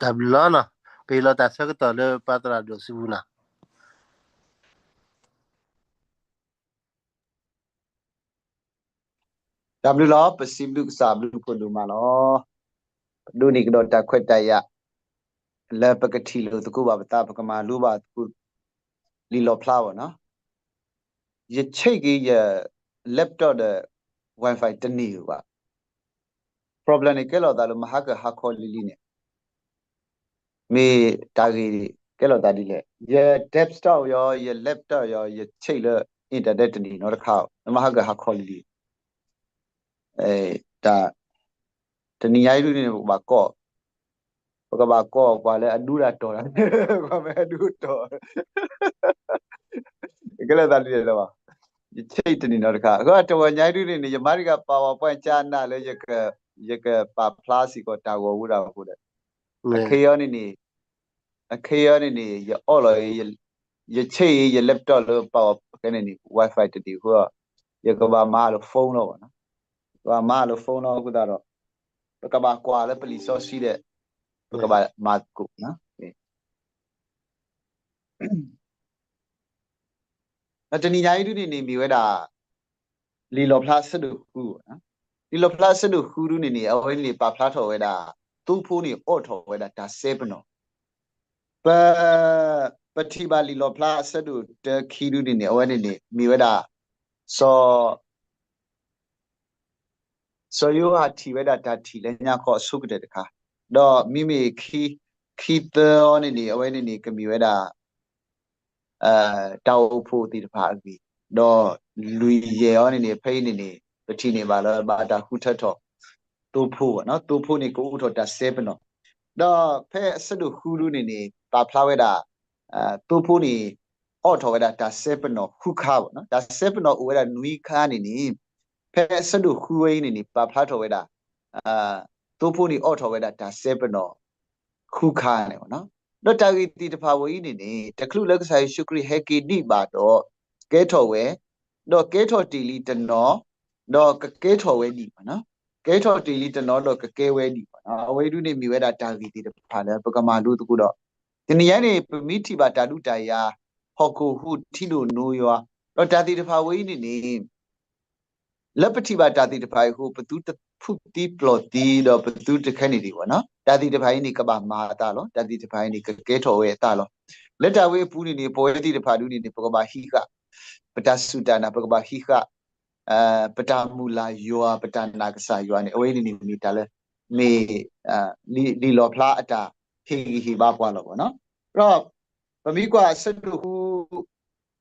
တၢ်ဘျုးလီၤနီၤ, ပဟ့ၣ်လီၤတၢ်ဆၢကတီၢ်လၢပၢ်သရၣ်ဒိၣ်စုပူၤနီၤ. တၢ်ဘျုးလီၤ, ပစံးဘျုးကစၢ်ဘျုးဖှိၣ်ဒိၣ်မးလီၤ. ပဒိးန့ၢ်ကဒီးတၢ်ခွဲးတၢ်ယာ် လၢပကထံၣ်လိာ်သကိးဘၣ်ပသး ပကမၤလိဘၣ်သကိး လံာ်လီၣ်ဖျါဘၣ်နီၤ. ယဆ့ၣ်က့ၤယ laptop ဒီး Wi-Fi တန့ၢ်ဘၣ်. Problem န့ၣ် ကဲလိာ်သးလၢမဟါကဟါခီလံၤလံၤန့ၣ် မ့ၢ်တၢ်ဂ့ၢ်ကဲလိာ်သးဒ်လဲၣ်. ယ desktop ယီၤ ယ laptop ယီၤ ယဆ့ၣ်လၢ internet တန့ၢ်နီတခါ, မဟါကဟါခီလံၤလံၤ, တၢ် တနံၤညါအံၤဒုန့ၣ် ပကဘၣ်ကိး, ပကဘၣ်ကိးပှၤလၢအဒူတၢ်တီၢ်တၢ်, ပှၤမ့ၢ်အဒူတီၢ် ကဲလိာ်သးဒ်လဲၣ်လၢၤဘၣ်. ယဆ့ၣ်တန့ၢ်နီတခါ, အဃိတဝဲညါအံၤဒုန့ၣ်န့ၣ် ယမၤတဂၤပာ်ဝဲပှဲကၢနၢ်လၢ ယကပာ်ဖျါစ့ၢ်ကီးတၢ်ဂီၤဝဲဒၣ်အဃိဒီး, အခဲအံၤန့ၣ်န့ၣ် အခဲအံၤန့ၣ်န့ၣ် ယအီၣ်လီၤ, ယဆ့ၣ်အံၤ ယ laptop လၢပာ်အီၤဖဲန့ၣ်န့ၣ် Wi-Fi တန့ၢ်အဃိ, ယကဘၣ်မၤလၢ phone လီၤဘၣ်နီၤ, ကဘၣ်မၤလၢ phone လီၤအဃိသတးဒီး, ပကဘၣ်ကွၢ်လၢပလံာ်စီဆှံဒီး, ပကဘၣ်မၤသကိးနီၤ. ဒီးတနံၤညါအံၤဒုန့ၣ်န့ၣ် မ့ၢ်ဝဲဒၣ် လံာ်လီၣ်ဖျါအဆၢဒိၣ်ဃု, လံာ်လီၣ်ဖျါအဆၢဒိၣ်ဃုဒုန့ၣ်န့ၣ် အဝဲန့ၣ်ပာ်ဖျါထီၣ်ဝဲဒၣ် သိဖိန့ၣ် အိးထီၣ်ဝဲဒၣ်တၢ်စဲပနီၣ်, ပ ပထံၣ်ဘၣ်လံာ်လီၣ်ဖျါအဆၢဒိၣ်တၢခံဒုန့ၣ်န့ၣ် အဝဲန့ၣ်န့ၣ် မ့ၢ်ဝဲဒၣ် စီၤ စီၤယိၤဟၣ်ထံၣ်ဝဲဒၣ်တၢ်ထံၣ်လၢညါခီအဆိကတၢၢ်တခါ, ဒီးမ့မ့ၢ် ခံသၢအီၤန့ၣ်န့ၣ် အဝဲန့ၣ်န့ၣ် ကမ့ၢ်ဝဲဒၣ် တၢ်အိၣ်ဖှိၣ်သ့ၣ်တဖၣ်အဂ့ၢ်, ဒီးလွံၢ်ယဲၢ်အီၤန့ၣ်န့ၣ် ဖဲအံၤန့ၣ်န့ၣ် ပထံၣ်န့ၢ်ဘၣ်လၢဘၣ်တၢ်ဃုထၢထီၣ် သိဖိဘၣ်နီၤ, သိဖိန့ၣ်ကအိးထီၣ်တၢ်စဲပနီၣ်, ဒီးဖဲအဆၢဒိၣ်ဃုဒုန့ၣ်န့ၣ် ပာ်ဖျါဝဲဒၣ် သိဖိန့ၣ် အိးထီၣ်ဝဲဒၣ်တၢ်စဲပနီၣ်ဃုခါဘၣ်နီၤ, တၢ်စဲပနီၣ်အိၣ်ဝဲဒၣ်နွံခါန့ၣ်န့ၣ် ဖဲအဆၢဒိၣ်ဃုဝဲအံၤန့ၣ်န့ၣ် ပာ်ဖျါထီၣ်ဝဲဒၣ် သိဖိန့ၣ်အိးထီၣ်ဝဲဒၣ်တၢ်စဲပနီၣ် ဃုခါန့ၣ်ဘၣ်နီၤ, ဒီးတၢ်ဂ့ၢ်သ့ၣ်တဖၣ်ဝဲအံၤန့ၣ်န့ၣ် တချုးလၢကစၢ်ယ့ၣ်ၡူးခရံာ်ဟဲက့ၤဒံးဘၣ်ဒီး ကဲထီၣ်ဝဲ, ဒီးကဲထီၣ်တ့ၢ်လံတနီၤ, ဒီးကကဲထီၣ်ဝဲဒံးဘၣ်နီၤ, ကဲထီၣ်တ့ၢ်လံတနီၤဒီးကကဲဝဲဒံးဘၣ်နီၤ, အဝဲဒုန့ၣ်မ့ၢ်ဝဲဒၣ်တၢ်ဂ့ၢ်သ့ၣ်တဖၣ်လၢပကမၤလိသကိးဒီး, တနံၤညါန့ၣ် ပမ့ၢ်ထံၣ်ဘၣ်တၢ်ဒုးတၢ်ယၤ, ဟီၣ်ခိၣ်ဟူးထံဒိၣ်နိယွၤ, ဒီးတၢ်သ့ၣ်တဖၣ်ဝဲအံၤန့ၣ်န့ၣ် လၢပထံၣ်ဘၣ်တၢ်သ့ၣ်တဖၣ်အံၤအဃိ ပသုတဖုးသံပျိၢ်သံ ဒီးပသုတခဲန့ၣ်ဒံးဘၣ်နီၤ, တၢ်သ့ၣ်တဖၣ်အံၤန့ၣ် ကဘၣ်မၤအသးလီၤ, တၢ်သ့ၣ်တဖၣ်အံၤန့ၣ် ကကဲထီၣ်ဝဲအသးလီၤ, လၢတၢ်ဝဲအပူၤန့ၣ်န့ၣ် ပဝဲသ့ၣ်တဖၣ်ဒုန့ၣ်န့ၣ် ပကဘၣ်ဟံးဃာ် ပတၢ်စူၢ်တၢ်နာ် ပကဘၣ်ဟံးဃာ် ပတၢ်မုၢ်လၢ်ယွၤ ပတၢ်နာ်ကစၢ်ယွၤန့ၣ် အဝဲအံၤန့ၣ်န့ၣ်မ့ၢ်တၢ်လၢ မ့ၢ် လံာ်လီၣ်ဖျါအတၢ်ဟ့ၣ်ဂံၢ်ဟ့ၣ်ဘါပှၤလီၤဘၣ်နီၤ, ဒီး ပမ့ၢ်ကွၢ်အဆၢဒိၣ်ဃု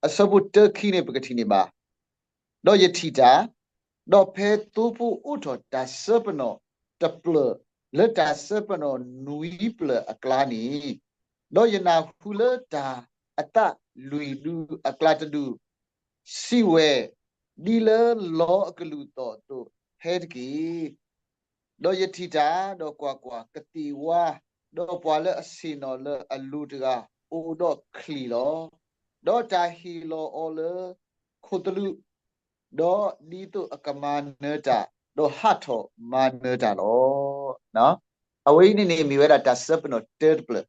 အဆၢဖိတၢခံန့ၣ် ပကထံၣ်န့ၢ်ဘၣ်, ဒီးယထံၣ်တၢ်, ဒီးဖဲသိဖိအိးထီၣ်တၢ်စဲပနီၣ်တဖျၢၣ် လၢတၢ်စဲပနီၣ်နွံဖျၢၣ်အကျါန့ၣ်, ဒီးယနၢ်ဟူလၢတၢ်အသးလွံၢ်ဒုအကျါတဒု စံးဝဲ, ဒ်လၢလီအကလုၢ်သီၣ်အသိး, ဟဲတက့ၢ်. ဒီးယထံၣ်တၢ်, ဒီးကွၢ်ကွၢ်, ကသ့ၣ်ဝါ, ဒီးပှၤလၢအဆ့ၣ်နီၤလၢအလိၤတဂၤ အိၣ်ဒီးချံၣ်လီၤ. ဒီးတၢ်ဟ့ၣ်လီၤအီၤလၢခိၣ်သလုး, ဒီးဒ်သိးအကမၤနၢၤတၢ်, ဒီးဟးထီၣ်မၤနၢၤတၢ်လီၤ. အဝဲအံၤန့ၣ်န့ၣ် မ့ၢ်ဝဲဒၣ်တၢ်စဲပနီၣ်တၢတဖျၢၣ်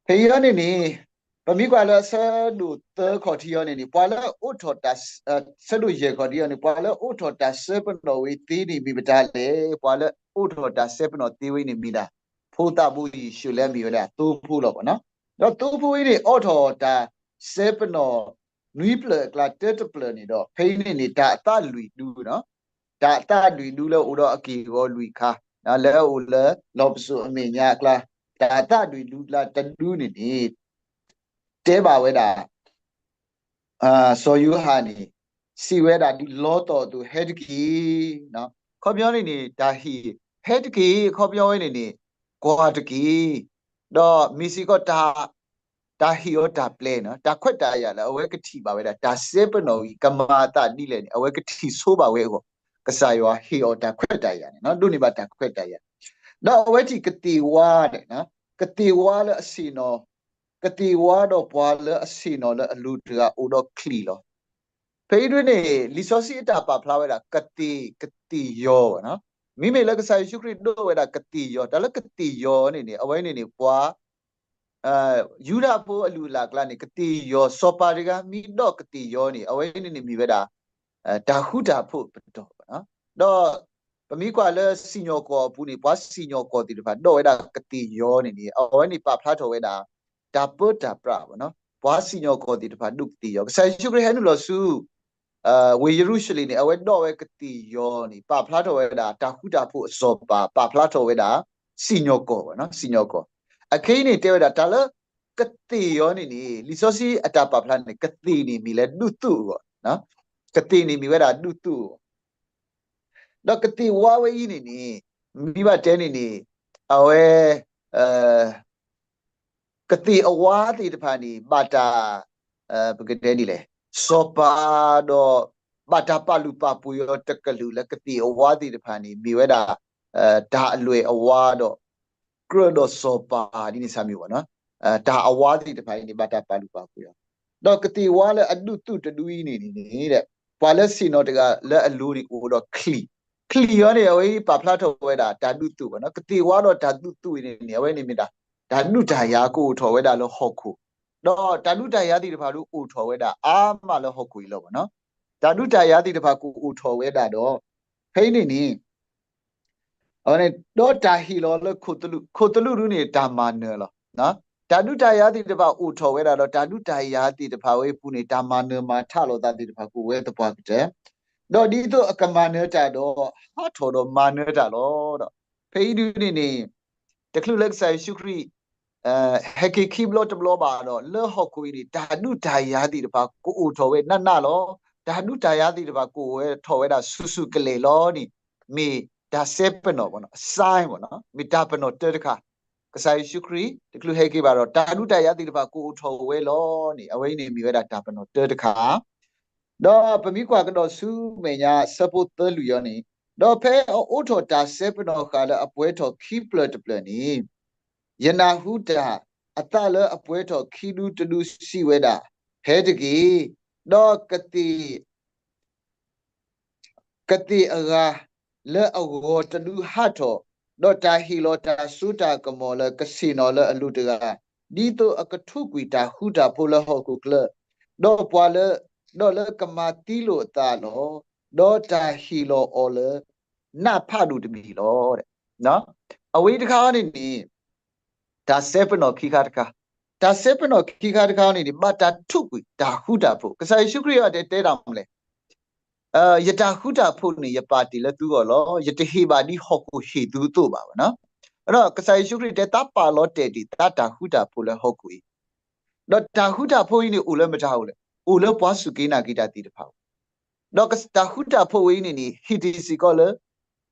ဖဲအံၤန့ၣ်န့ၣ်, ပမ့ၢ်ကွၢ်လၢအဆၢဒိၣ်သၢခီၣ်ထံးအံၤန့ၣ်န့ၣ် ပှၤလၢအိးထီၣ်တၢ်, ဆၢဒိၣ်ယဲၢ်ခီၣ်ထံးအံၤန့ၣ် ပှၤလၢအိးထီၣ်တၢ်စဲပနီၣ်ဝဲသ့န့ၣ်မ့ၢ်မတၤလဲၣ်. ပှၤလၢအိးထီၣ်တၢ်စဲပနီၣ်သ့ဝဲန့ၣ်မ့ၢ်ဒၣ် ဖိသၣ်ဘိယ့ၣ်ၡူးလၢအမ့ၢ်ဝဲဒၣ်သိဖိလီၤဘၣ်နီၤ. ဒီးသိဖိအံၤန့ၣ် အိးထီၣ်တၢ်စဲပနီၣ်နွံဖျၢၣ်အကျါတၢတဖျၢၣ်န့ၣ်ဒီး ဖဲအံၤန့ၣ်န့ၣ် တၢ်အသးလွံၢ်ဒုနီၤ တၢ်အသးလွံၢ်ဒုလၢအိၣ်ဒီးအက့ၢ်အဂီၤလွံၢ်ခါ, လၢအအိၣ်လၢလီၢ်ပစိာ်အမဲာ်ညါအကျါ, တၢ်အသးလွံၢ်ဒုအကျါတဒုန့ၣ်န့ၣ် တဲဘၣ်ဝဲဒၣ် စီၤယိၤဟၣ်န့ၣ် စံးဝဲဒၣ်ဒ်လီသီၣ်အသိး ဟဲတက့ၢ်. အခီပညီန့ၣ်န့ၣ် တၢ်ဟ့ၣ် ဟဲတက့ၢ် အခီပညီဝဲန့ၣ်န့ၣ် ကွၢ်တက့ၢ်. ဒီးမ့ၢ်စ့ၢ်ကီး တၢ်ဟ့ၣ်အီၤတၢ်ပျဲနီၤ, တၢ်ခွဲးတၢ်ယာ်လၢအဝဲကထံၣ်ဘၣ်ဝဲဒၣ် တၢ်စဲပနီၣ်အံၤ ကမၤအသးဒ်လဲၣ်န့ၣ် အဝဲကထံၣ်ဆိဘၣ်ဝဲအဂီၢ်, ကစၢ်ယွၤဟ့ၣ်အီၤတၢ်ခွဲးတၢ်ယာ်န့ၣ် ဒိးန့ၢ်ဘၣ်တၢ်ခွဲးတၢ်ယာ်. ဒီးအဝဲထံၣ်ကသ့ၣ်ဝါန့ၣ်, ကသ့ၣ်ဝါလၢအဆ့ၣ်နီၤ, ကသ့ၣ်ဝါဒီးပှၤလၢအဆ့ၣ်နီၤလၢအလိၤတဂၤအိၣ်ဒီးချံၣ်လီၤ. ဖဲအံၤဒ်န့ၣ် လံာ်စီဆှံအတၢ်ပာ်ဖျါဝဲဒၣ် ကသ့ၣ်, ကသ့ၣ်ယီၤဘၣ်နီၤ. မ့မ့ၢ်လၢကစၢ်ယ့ၣ်ၡူးခရံာ်ဒိးဝဲဒၣ်ကသ့ၣ်ယီၤ, တၢ်လၢကသ့ၣ်ယီၤန့ၣ်န့ၣ် အဝဲန့ၣ်န့ၣ် ပှၤ ယူဒၤဖိအလုၢ်အလၢ်အကျါန့ၣ် ကသ့ၣ်ယီၤ, စီၤပၤတဂၤ မ့ၢ်ဒိးကသ့ၣ်ယီၤန့ၣ် အဝဲန့ၣ်န့ၣ်မ့ၢ်ဝဲဒၣ် တၢ်ဃူတၢ်ဖိးပတီၢ်ဘၣ်နီၤ. ဒီးပမ့ၢ်ကွၢ်လၢစံၣ်ညီၣ်ကွီၢ်အပူၤန့ၣ် ပှၤစံၣ်ညီၣ်ကွီၢ်သ့ၣ်တဖၣ် ဒိးဝဲဒၣ်ကသ့ၣ်ယီၤန့ၣ်န့ၣ် အဝဲန့ၣ်ပာ်ဖျါထီၣ်ဝဲဒၣ် တၢ်ပၢတၢ်ပြးဘၣ်နီၤ. ပှၤစံၣ်ညီၣ်ကွီၢ်သ့ၣ်တဖၣ်ဒိးကသ့ၣ်ယီၤ, ကစၢ်ယ့ၣ်ၡူးခရံာ်ဟဲနုာ်လီၤဆူ ဝ့ၢ်ယရူၤၡလ့ၣ်န့ၣ် အဝဲဒိးဝဲကသ့ၣ်ယီၤန့ၣ် ပာ်ဖျါထီၣ်ဝဲဒၣ်တၢ်ဃူတၢ်ဖိးအစီၤပၤ, ပာ်ဖျါထီၣ်ဝဲဒၣ် စံၣ်ညီၣ်ကွီၢ်ဘၣ်နီၤ, စံၣ်ညီၣ်ကွီၢ်. အခဲအံၤန့ၣ် တဲဝဲဒၣ်တၢ်လၢ ကသ့ၣ်ယီၤန့ၣ်န့ၣ် လံာ်စီဆှံအတၢ်ပာ်ဖျါန့ၣ် ကသ့ၣ်န့ၣ်မ့ၢ်လၢဒူၣ်သူၣ်အဂီၢ်, ကသ့ၣ်န့ၣ်မ့ၢ်ဝဲဒၣ်ဒူၣ်သူၣ်အဂီၢ်. ဒီးကသ့ၣ်ဝါဝဲအံၤန့ၣ်န့ၣ် မ့ၢ်ဘၣ်တဲန့ၣ်န့ၣ် အဝဲ ကသ့ၣ်အဝါသ့ၣ်တဖၣ်န့ၣ် ဘၣ်တၢ် ပကတဲဒ်လဲၣ်, စီၤပၤဒီး ဘၣ်တၢ်ပာ်လုၢ်ပာ်ပှ့ၤအီၤတကလုာ်လၢကသ့ၣ်အဝါသ့ၣ်တဖၣ်န့ၣ် မ့ၢ်ဝဲဒၣ် တၢ်အလွဲၢ်အဝါဒီး ကြၢးဒီးစီၤပၤဒ်န့ၣ်စၢ်မ့ၢ်ဘၣ်နီၤ. တၢ်အဝါသ့ၣ်တဖၣ်အံၤန့ၣ် ဘၣ်တၢ်ပာ်လုၢ်ပာ်ပှ့ၤအီၤ. ဒီးကသ့ၣ်ဝါလၢအဒူၣ်သူၣ်တဒူၣ်အံၤန့ၣ်န့ၣ် ပှၤလၢဆ့ၣ်နီၤတဂၤလၢအလိၤန့ၣ် အိၣ်ဒီးချံၣ်, ချံၣ်အံၤန့ၣ် အဝဲပာ်ဖျါထီၣ်ဝဲဒၣ်တၢ်ဒူၣ်သူၣ်ဘၣ်နီၤ. ကသ့ၣ်ဝါဒီးတၢ်ဒူၣ်သူၣ်အံၤန့ၣ်န့ၣ် အဝဲန့ၣ်မ့ၢ်ဒၣ် တၢ်ဒုးတၢ်ယၤကအိၣ်ထီၣ်ဝဲဒၣ်လၢဟီၣ်ခိၣ်, ဒီးတၢ်ဒုးတၢ်ယၤသ့ၣ်တဖၣ်ဒုးအိၣ်ထီၣ်ဝဲဒၣ်အါမးလၢဟီၣ်ခိၣ်အံၤလီၤဘၣ်နီၤ. တၢ်ဒုးတၢ်ယၤသ့ၣ်တဖၣ်ကအိၣ်ထီၣ်ဝဲဒၣ်ဒီး ဖဲအံၤန့ၣ်န့ၣ် အဝဲန့ၣ် ဒီးတၢ်ဟ့ၣ်လီၤလၢခိၣ်သလုး, ခိၣ်သလုးဒုးန့ၣ် တၢ်မၤနၢၤလီၤ. တၢ်ဒုးတၢ်ယၤသ့ၣ်တဖၣ်အိၣ်ထီၣ်ဝဲဒၣ်ဒီး တၢ်ဒုးတၢ်ယၤသ့ၣ်တဖၣ်ဝဲအပူၤန့ၣ် တၢ်မၤနၢၤမၤထးလိာ်သးသ့ၣ်တဖၣ်ကအိၣ်ဝဲသပှၢ်ကတၢၢ်, ဒီးဒ်သိးအကမၤနၢၤတၢ်ဒီး ဟးထီၣ်ဒီးမၤနၢၤတၢ်လီၤ. ဒီးဖဲအံၤဒုးန့ၣ်န့ၣ် တချုးလၢကစၢ်ယ့ၣ်ၡူးခရံာ် ဟဲက့ၤခံဘျီတဘျီဘၣ်ဒီး လၢဟီၣ်ခိၣ်အံၤန့ၣ် တၢ်ဒုးတၢ်ယၤသ့ၣ်တဖၣ်ကအိၣ်ထီၣ်ဝဲနးနးလီၤ. တၢ်ဒုးတၢ်ယၤသ့ၣ်တဖၣ်ကအိၣ်ဝဲထီၣ်ဝဲဒၣ်ဆူၣ်ဆူၣ်ကလဲာ်လီၤန့ၣ် မ့ၢ်တၢ်စဲပနီၣ်ဘၣ်နီၤ, sign ဘၣ်နီၤ, မ့ၢ်တၢ်ပနီၣ်တၢတခါ. ကစၢ်ယ့ၣ်ၡူးခရံာ် တချုးဟဲက့ၤဘၣ်ဒီး တၢ်ဒုးတၢ်ယၤသ့ၣ်တဖၣ်ကအိၣ်ထီၣ်ဝဲလီၤန့ၣ် အဝဲအံၤန့ၣ်မ့ၢ်ဝဲဒၣ်တၢ်ပနီၣ်တၢတခါ ဒီးပမ့ၢ်ကွၢ်ကဒီးဆူမဲာ်ညါဆၢဖိသၢလွံၢ်အံၤန့ၣ်, ဒီးဖဲအအိးထီၣ်တၢ်စဲပနီၣ်ဃာ်လၢအပှဲၤထီၣ်ခံဖျၢၣ်တဖျၢၣ်န့ၣ်, ယနၢ်ဟူတၢ်အသးလၢအပှဲၤထီၣ်ခံဒူတဒူစံးဝဲဒၣ်, ဟဲတက့ၢ်, ဒီးကသ့ၣ် ကသ့ၣ်အဂၤလၢအဂီၤတဒူဟးထီၣ်, ဒီးတၢ်ဟ့ၣ်လီၤတၢ်စိတၢ်ကမီၤလၢကဆ့ၣ်နီၤလၢအလိၤတဂၤ, ဒ်သိးအကထိၣ်ကွံာ်တၢ်ဃူတၢ်ဖိးလၢဟီၣ်ခိၣ်ချၢ, ဒီးပှၤလၢ ဒီးလၢကမၤသံလိာ်အသးလီၤ. ဒီးတၢ်ဟ့ၣ်လီၤအီၤလၢ နးဖးဒိၣ်တမံၤလီၤ. အဝဲတခါအံၤန့ၣ်န့ၣ် တၢ်စဲပနီၣ်ခံခါတခါ, တၢ်စဲပနီၣ်ခံခါတခါအံၤန့ၣ်န့ၣ် ဘၣ်တၢ်ထိၣ်ကွံာ်တၢ်ဃူတၢ်ဖိး, ကစၢ်ယ့ၣ်ၡူးခရံာ်အံၤတဲတဲတၢ်မနုၤလဲၣ်, ယတၢ်ဃူတၢ်ဖိးန့ၣ် ယပာ်တ့ၢ်လၢသုဂီၢ်လီၤ. ယတဟ့ၣ်ဘၣ်ဒ်ဟီၣ်ခိၣ်ဟ့ၣ်သုအသိးဘၣ်ဘၣ်နီၤ. ဒီးကစၢ်ယ့ၣ်ၡူးခရံာ်တဲသးပာ်လီၤတဲာ်ဒံးသးတၢ်ဃူတၢ်ဖိးလၢဟီၣ်ခိၣ်အံၤ, ဒီးတၢ်ဃူတၢ်ဖိးအံၤန့ၣ်အိၣ်လၢမတၤအိၣ်လဲၣ်, အိၣ်လၢပှၤစူၢ်က့ၤနာ်က့ၤတၢ်သ့ၣ်တဖၣ်အဂီၢ်, ဒီးတၢ်ဃူတၢ်ဖိးဝဲအံၤန့ၣ်န့ၣ် ဟ့ၣ်တ့ၢ်စ့ၢ်ကီးလၢ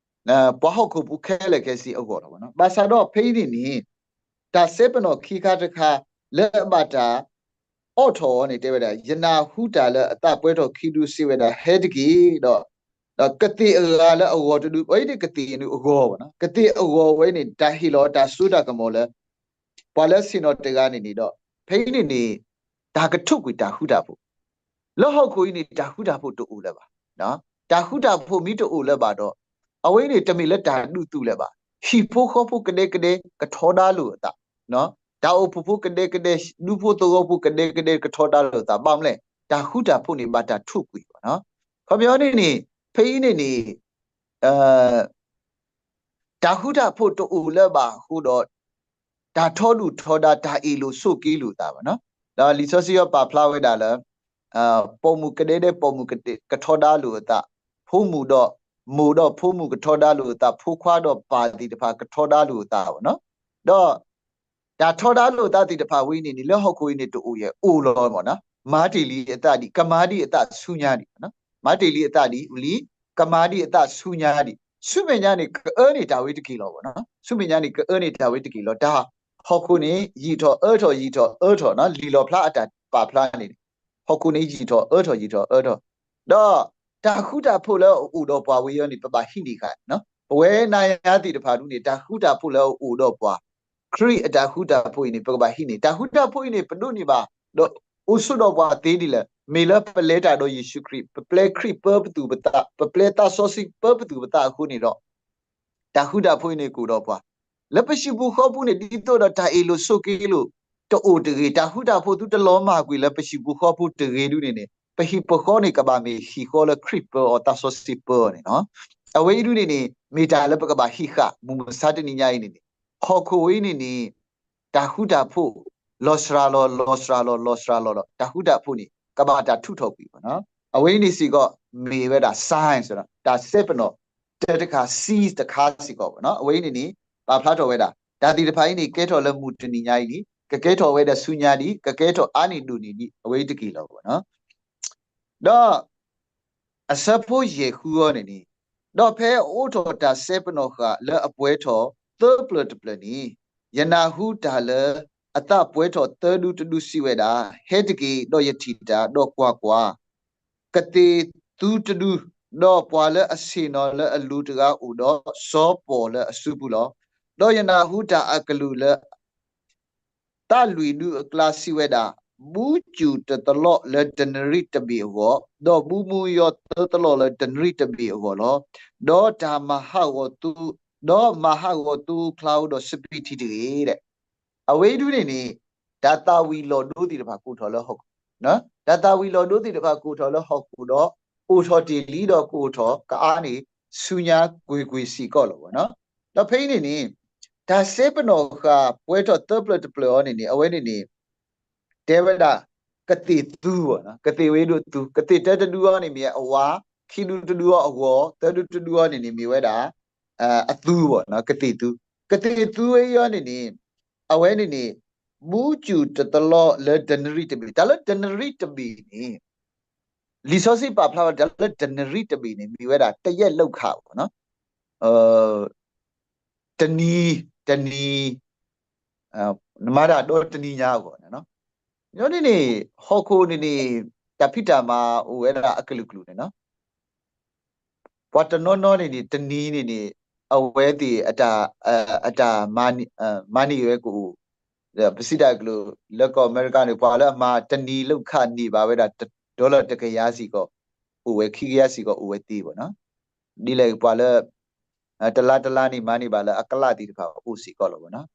ပှၤဟီၣ်ခိၣ်ဖိခဲလၢာ်ခဲဆ့အဂီၢ်လီၤ. ဘၣ်ဆၣ်ဒီးဖဲအံၤန့ၣ်န့ၣ် တၢ်စဲပနီၣ်ခံခါတခါ လၢအဘၣ်တၢ်အိးထီၣ်အီၤန့ၣ် တဲဝဲဒၣ် ယနၢ်ဟူတၢ်လၢအသးပှဲၤထီၣ်ခံဒူစံးဝဲဒၣ် ဟဲတက့ၢ်, ဒီး ဒီးကသ့ၣ်အဂၤလၢအဂီၤတဒူ, အဝဲအံၤန့ၣ်ကသ့ၣ်အဂီၤဘၣ်နီၤ, ကသ့ၣ်အဂီၤဝဲန့ၣ် တၢ်ဟ့ၣ်လီၤတၢ်စိတၢ်ကမီၤလၢ ပှၤလၢဆ့ၣ်နီၤတဂၤန့ၣ်န့ၣ်ဒီး ဖဲအံၤန့ၣ်န့ၣ် တၢ်ကထိၣ်ကွံာ်တၢ်ဃူတၢ်ဖိး လၢဟီၣ်ခိၣ်အံၤန့ၣ် တၢ်ဃူတၢ်ဖိးတအိၣ်လၢၤဘၣ်. တၢ်ဃူတၢ်ဖိးမ့ၢ်တအိၣ်လၢၤဘၣ်ဒီး အဝဲန့ၣ်တမ့ၢ်လၢတၢ်ဒူၣ်သူၣ်လၢၤဘၣ်. ဟံၣ်ဖိဃီဖိကဒဲကဒဲကထီဒါလိာ်အသး, တၢ်အိၣ်ဖှိၣ်ဖိကဒဲကဒဲ, ဒူဖိသဝီဖိကဒဲကဒဲကထီဒါလိာ်အသး, ဘၣ်မနုၤလဲၣ်, တၢ်ဃူတၢ်ဖိးန့ၣ် ဘၣ်တၢ်ထိၣ်ကွံာ်ဘၣ်. ခီပညီန့ၣ်န့ၣ် ဖဲအံၤန့ၣ်န့ၣ် တၢ်ဃူတၢ်ဖိးတအိၣ်လၢၤဘၣ်အဃိဒီး တၢ်ထီဒူၣ်ထီဒါ တၢ်အ့ၣ်လိာ်ဆိးက့လိာ်သးဘၣ်နီၤ. ဒီးလံာ်စီဆှံအံၤပာ်ဖျါဝဲဒၣ်လၢ ပိာ်မုၣ်ကဒဲဒဲ ပိာ်မုၣ်ကထီဒါလိာ်အသး, ဖိမုၣ်ဒီးမိၢ်ဒီးဖိမုၣ်ကထီဒါလိာ်အသး, ဖိခွါဒီးပၢ်သ့ၣ်တဖၣ်ကထီဒါလိာ်အသးဘၣ်နီၤ. ဒီး တၢ်ထီဒါလိာ်အသးသ့ၣ်တဖၣ်ဝဲအံၤန့ၣ်န့ၣ် လၢဟီၣ်ခိၣ်အံၤန့ၣ်တအိၣ်ယဲၢ် အိၣ်လီၤမ့ၢ်နီၤ. မၤတ့ၢ်လံအသးဒံး, ကမၤဒံးအသးဆူညါဒံး, မၤတ့ၢ်လံအသးဒံးလံ, ကမၤဒံးအသးဆူညါဒံး, ဆူမဲာ်ညါန့ၣ် ကအၢန့ၢ်တၢ်ဝဲတက့ၢ်လီၤဘၣ်နီၤ. ဆူမဲာ်ညါန့ၣ် ကအၢန့ၢ်တၢ်ဝဲတက့ၢ်လီၤ. တၢ်ဟီၣ်ခိၣ်န့ၣ် ယံာ်ထီၣ်အၢထီၣ် ယံာ်ထီၣ်အၢထီၣ်နီၤ, လံာ်လီၣ်ဖျါအတၢ်ပာ်ဖျါန့ၣ် ဟီၣ်ခိၣ်န့ၣ် ယံာ်ထီၣ်အၢထီၣ် ယံာ်ထီၣ်အၢထီၣ်, ဒီးတၢ်ဃူတၢ်ဖိးလၢအအိၣ်ဒီးပှၤဝဲအံၤန့ၣ် ပဘၣ်ဟံးန့ၢ်ဃာ်နီၤ. ပဝဲနၤယၤသ့ၣ်တဖၣ်ဒ်န့ၣ် တၢ်ဃူတၢ်ဖိးလၢအအိၣ်ဒီးပှၤ ခရံာ်အတၢ်ဃူတၢ်ဖိးအံၤန့ၣ် ပကဘၣ်ဟံးန့ၢ်. တၢ်ဃူတၢ်ဖိးအံၤန့ၣ် ပဒိးန့ၢ်ဘၣ် ဒီးအိၣ်ဆိးဒီးပှၤသ့ဒ်လဲၣ်. မ့ၢ်လၢပလဲၤတၢ်ဒီးယ့ၣ်ၡူးခရံာ်, ပပျဲခရံာ်ပၢပသူၣ်ပသး, ပပျဲသးစီဆှံပၢပသူၣ်ပသးအဃိန့ၣ်ဒီး တၢ်ဃူတၢ်ဖိးအံၤန့ၣ်ကအိၣ်ဒီးပှၤ လၢပဟံၣ်ပူၤဃီပူၤန့ၣ် ဒ်သိးဒီးတၢ်အ့ၣ်လိာ်ဆိးက့လိာ် တအိၣ်တဂ့ၤ, တၢ်ဃူတၢ်ဖိးသုတလီၤမၢ်ကွံာ်လၢပဟံၣ်ပူၤဃီပူၤတဂ့ၤဒုန့ၣ်န့ၣ် ပဟံၣ်ပဃီန့ၣ် ကဘၣ်မ့ၢ်ဟံၣ်ဃီလၢခရံာ်ပၢအီၤ သးစီဆှံပၢအီၤန့ၣ်လီၤ. အဝဲအံၤဒုန့ၣ်န့ၣ် မ့ၢ်တၢ်လၢပကဘၣ်ဟံးဃာ် မုၢ်မဆါတနံၤညါအံၤန့ၣ်န့ၣ် ဟီၣ်ခိၣ်ဝဲအံၤန့ၣ်န့ၣ် တၢ်ဃူတၢ်ဖိး လီၤစှၤလီၤ လီၤစှၤလီၤ လီၤစှၤလီၤဒီး တၢ်ဃူတၢ်ဖိးန့ၣ် ကဘၣ်တၢ်ထုးထီၣ်ကွံာ်ဘၣ်နီၤ. အဝဲအံၤန့ၣ်စ့ၢ်ကီး မ့ၢ်ဝဲဒၣ် sign ဒီး တၢ်စဲပနီၣ် တၢတခါ sees တခါစ့ၢ်ကီးဘၣ်နီၤ. အဝဲအံၤန့ၣ်န့ၣ် ပာ်ဖျါထီၣ်ဝဲဒၣ် တၢ်သ့ၣ်တဖၣ်အံၤန့ၣ် ကဲထီၣ်လၢမုၢ်တနံၤညါအံၤန့ၣ် ကကဲထီၣ်ဝဲဒၣ်ဆူညါဒံး ကကဲထီၣ်အါန့ၢ်ဒိၣ်န့ၢ်ဒံး အဝဲအံၤတက့ၢ်လီၤဘၣ်နီၤ. ဒီး အဆၢဖိယဲၢ်ဃုအံၤန့ၣ်န့ၣ်, ဒီးဖဲအအိးထီၣ်တၢ်စဲပနီၣ်ဃာ်လၢအပှဲၤထီၣ်သၢပျၢၤတပျၢၤန့ၣ်, ယနၢ်ဟူတၢ်လၢ အသးပှဲၤထီၣ်သၢဒူတဒူစံးဝဲဒၣ်, ဟဲတက့ၢ်, ဒီးယထံၣ်တၢ်, ဒီးကွၢ်ကွၢ်, ကသ့ၣ်သူတဒူ, ဒီးပှၤလၢအဆ့ၣ်နီၤလၢအလိၤတဂၤအိၣ်ဒီး စီၤပီၣ်လၢအစုပူၤလီၤ. ဒီးယနၢ်ဟူတၢ်အကလုၢ်လၢ သးလွံၢ်ဒူအကျါစံးဝဲဒၣ်, ဘူးစူၢ်တသလီၢ်လၢဒနရံၣ်တဘ့ၣ်အဂီၢ်, ဒီးဘူးမူယီၤသၢသလီၢ်လၢဒနရံၣ်တဘ့ၣ်အဂီၢ်လီၤ. ဒီးတၢ်မၤဟးဂီၤသူ, ဒီးမၤဟးဂီၤသူ cloud ဒီးစပံးထံတဂ့ၤ. အဝဲအံၤဒုန့ၣ်န့ၣ် တၢ်သၣ်ဝံၤလီၤဒိသ့ၣ်တဖၣ်ကအိၣ်ထီၣ်လၢဟီၣ်ခိၣ်, တၢ်သၣ်ဝံၤလီၤဒိသ့ၣ်တဖၣ်ကအိၣ်ထီၣ်လၢဟီၣ်ခိၣ်ဒီး အိၣ်ထီၣ်တ့ၢ်လံဒီးကအိၣ်ထီၣ်ကအါန့ၢ် ဆူညါကွ့ၢ်ကွ့ၢ်စ့ၢ်ကီးလီၤဘၣ်နီၤ. ဒီးဖဲအံၤန့ၣ်န့ၣ် တၢ်စဲပနီၣ်ဃာ်ပှဲၤထီၣ်သၢပျၢၤတပျၢၤအံၤန့ၣ်န့ၣ် အဝဲန့ၣ်န့ၣ် တဲဝဲဒၣ် ကသ့ၣ်သူဘၣ်နီၤ, ကသ့ၣ်ဝဲဒၣ်သူ, ကသ့ၣ်တၢတဒူအံၤန့ၣ်မ့ၢ်အဝၤ, ခံဒူတဒူအံၤအဂီၤ, သၢဒူတဒူအံၤန့ၣ်န့ၣ် မ့ၢ်ဝဲဒၣ် အသူဘၣ်နီၤ, ကသ့ၣ်သူ, ကသ့ၣ်သူဝဲအံၤန့ၣ်န့ၣ် အဝဲန့ၣ်န့ၣ် ဘူးစူၢ်တသလီၢ်လၢဒနရံၣ်တဘ့ၣ်, တၢ်လၢဒနရံၣ်တဘ့ၣ်န့ၣ် လံာ်စီဆှံပာ်ဖျါဝဲတၢ်လၢဒနရံၣ်တဘ့ၣ်န့ၣ် မ့ၢ်ဝဲဒၣ်တယဲၢ်လီၣ်ခၣ်ဘၣ်နီၤ, တနံၤ, တနံၤ, နမၤတၢ်ဒီတနံၤညါအဂီၢ်န့ၣ်နီၤ. ညီန့ၣ်န့ၣ် ဟီၣ်ခိၣ်န့ၣ်န့ၣ် တၢ်ဖံးတၢ်မၤအိၣ်ဝဲဒၣ်အကလုာ်ကလုာ်န့ၣ်နီၤ. ပှၤတနီၤနီၤန့ၣ်န့ၣ် တနံၤန့ၣ်န့ၣ် အဝဲသ့ၣ်အတၢ်, အတၢ်မၤန့ၢ်ဝဲကအိၣ်, ပစံးတၢ်ကလုာ် လၢကီၢ်အမဲရကၤန့ၣ် ပှၤလၢအမၤတနံၤလီၣ်ခၣ်န့ၢ်ဘၣ်ဝဲဒၣ် dollar တကယၤစ့ၢ်ကီး အိၣ်ဝဲ ခံကယၤစ့ၢ်ကီးအိၣ်ဝဲသ့ဘၣ်နီၤ. ဒ်လဲၣ်ပှၤလၢ တလါတလါန့ၣ် မၤန့ၢ်ဘၣ်လၢအကလးသ့ၣ်တဖၣ်အိၣ်စ့ၢ်ကီးလီၤဘၣ်နီၤ.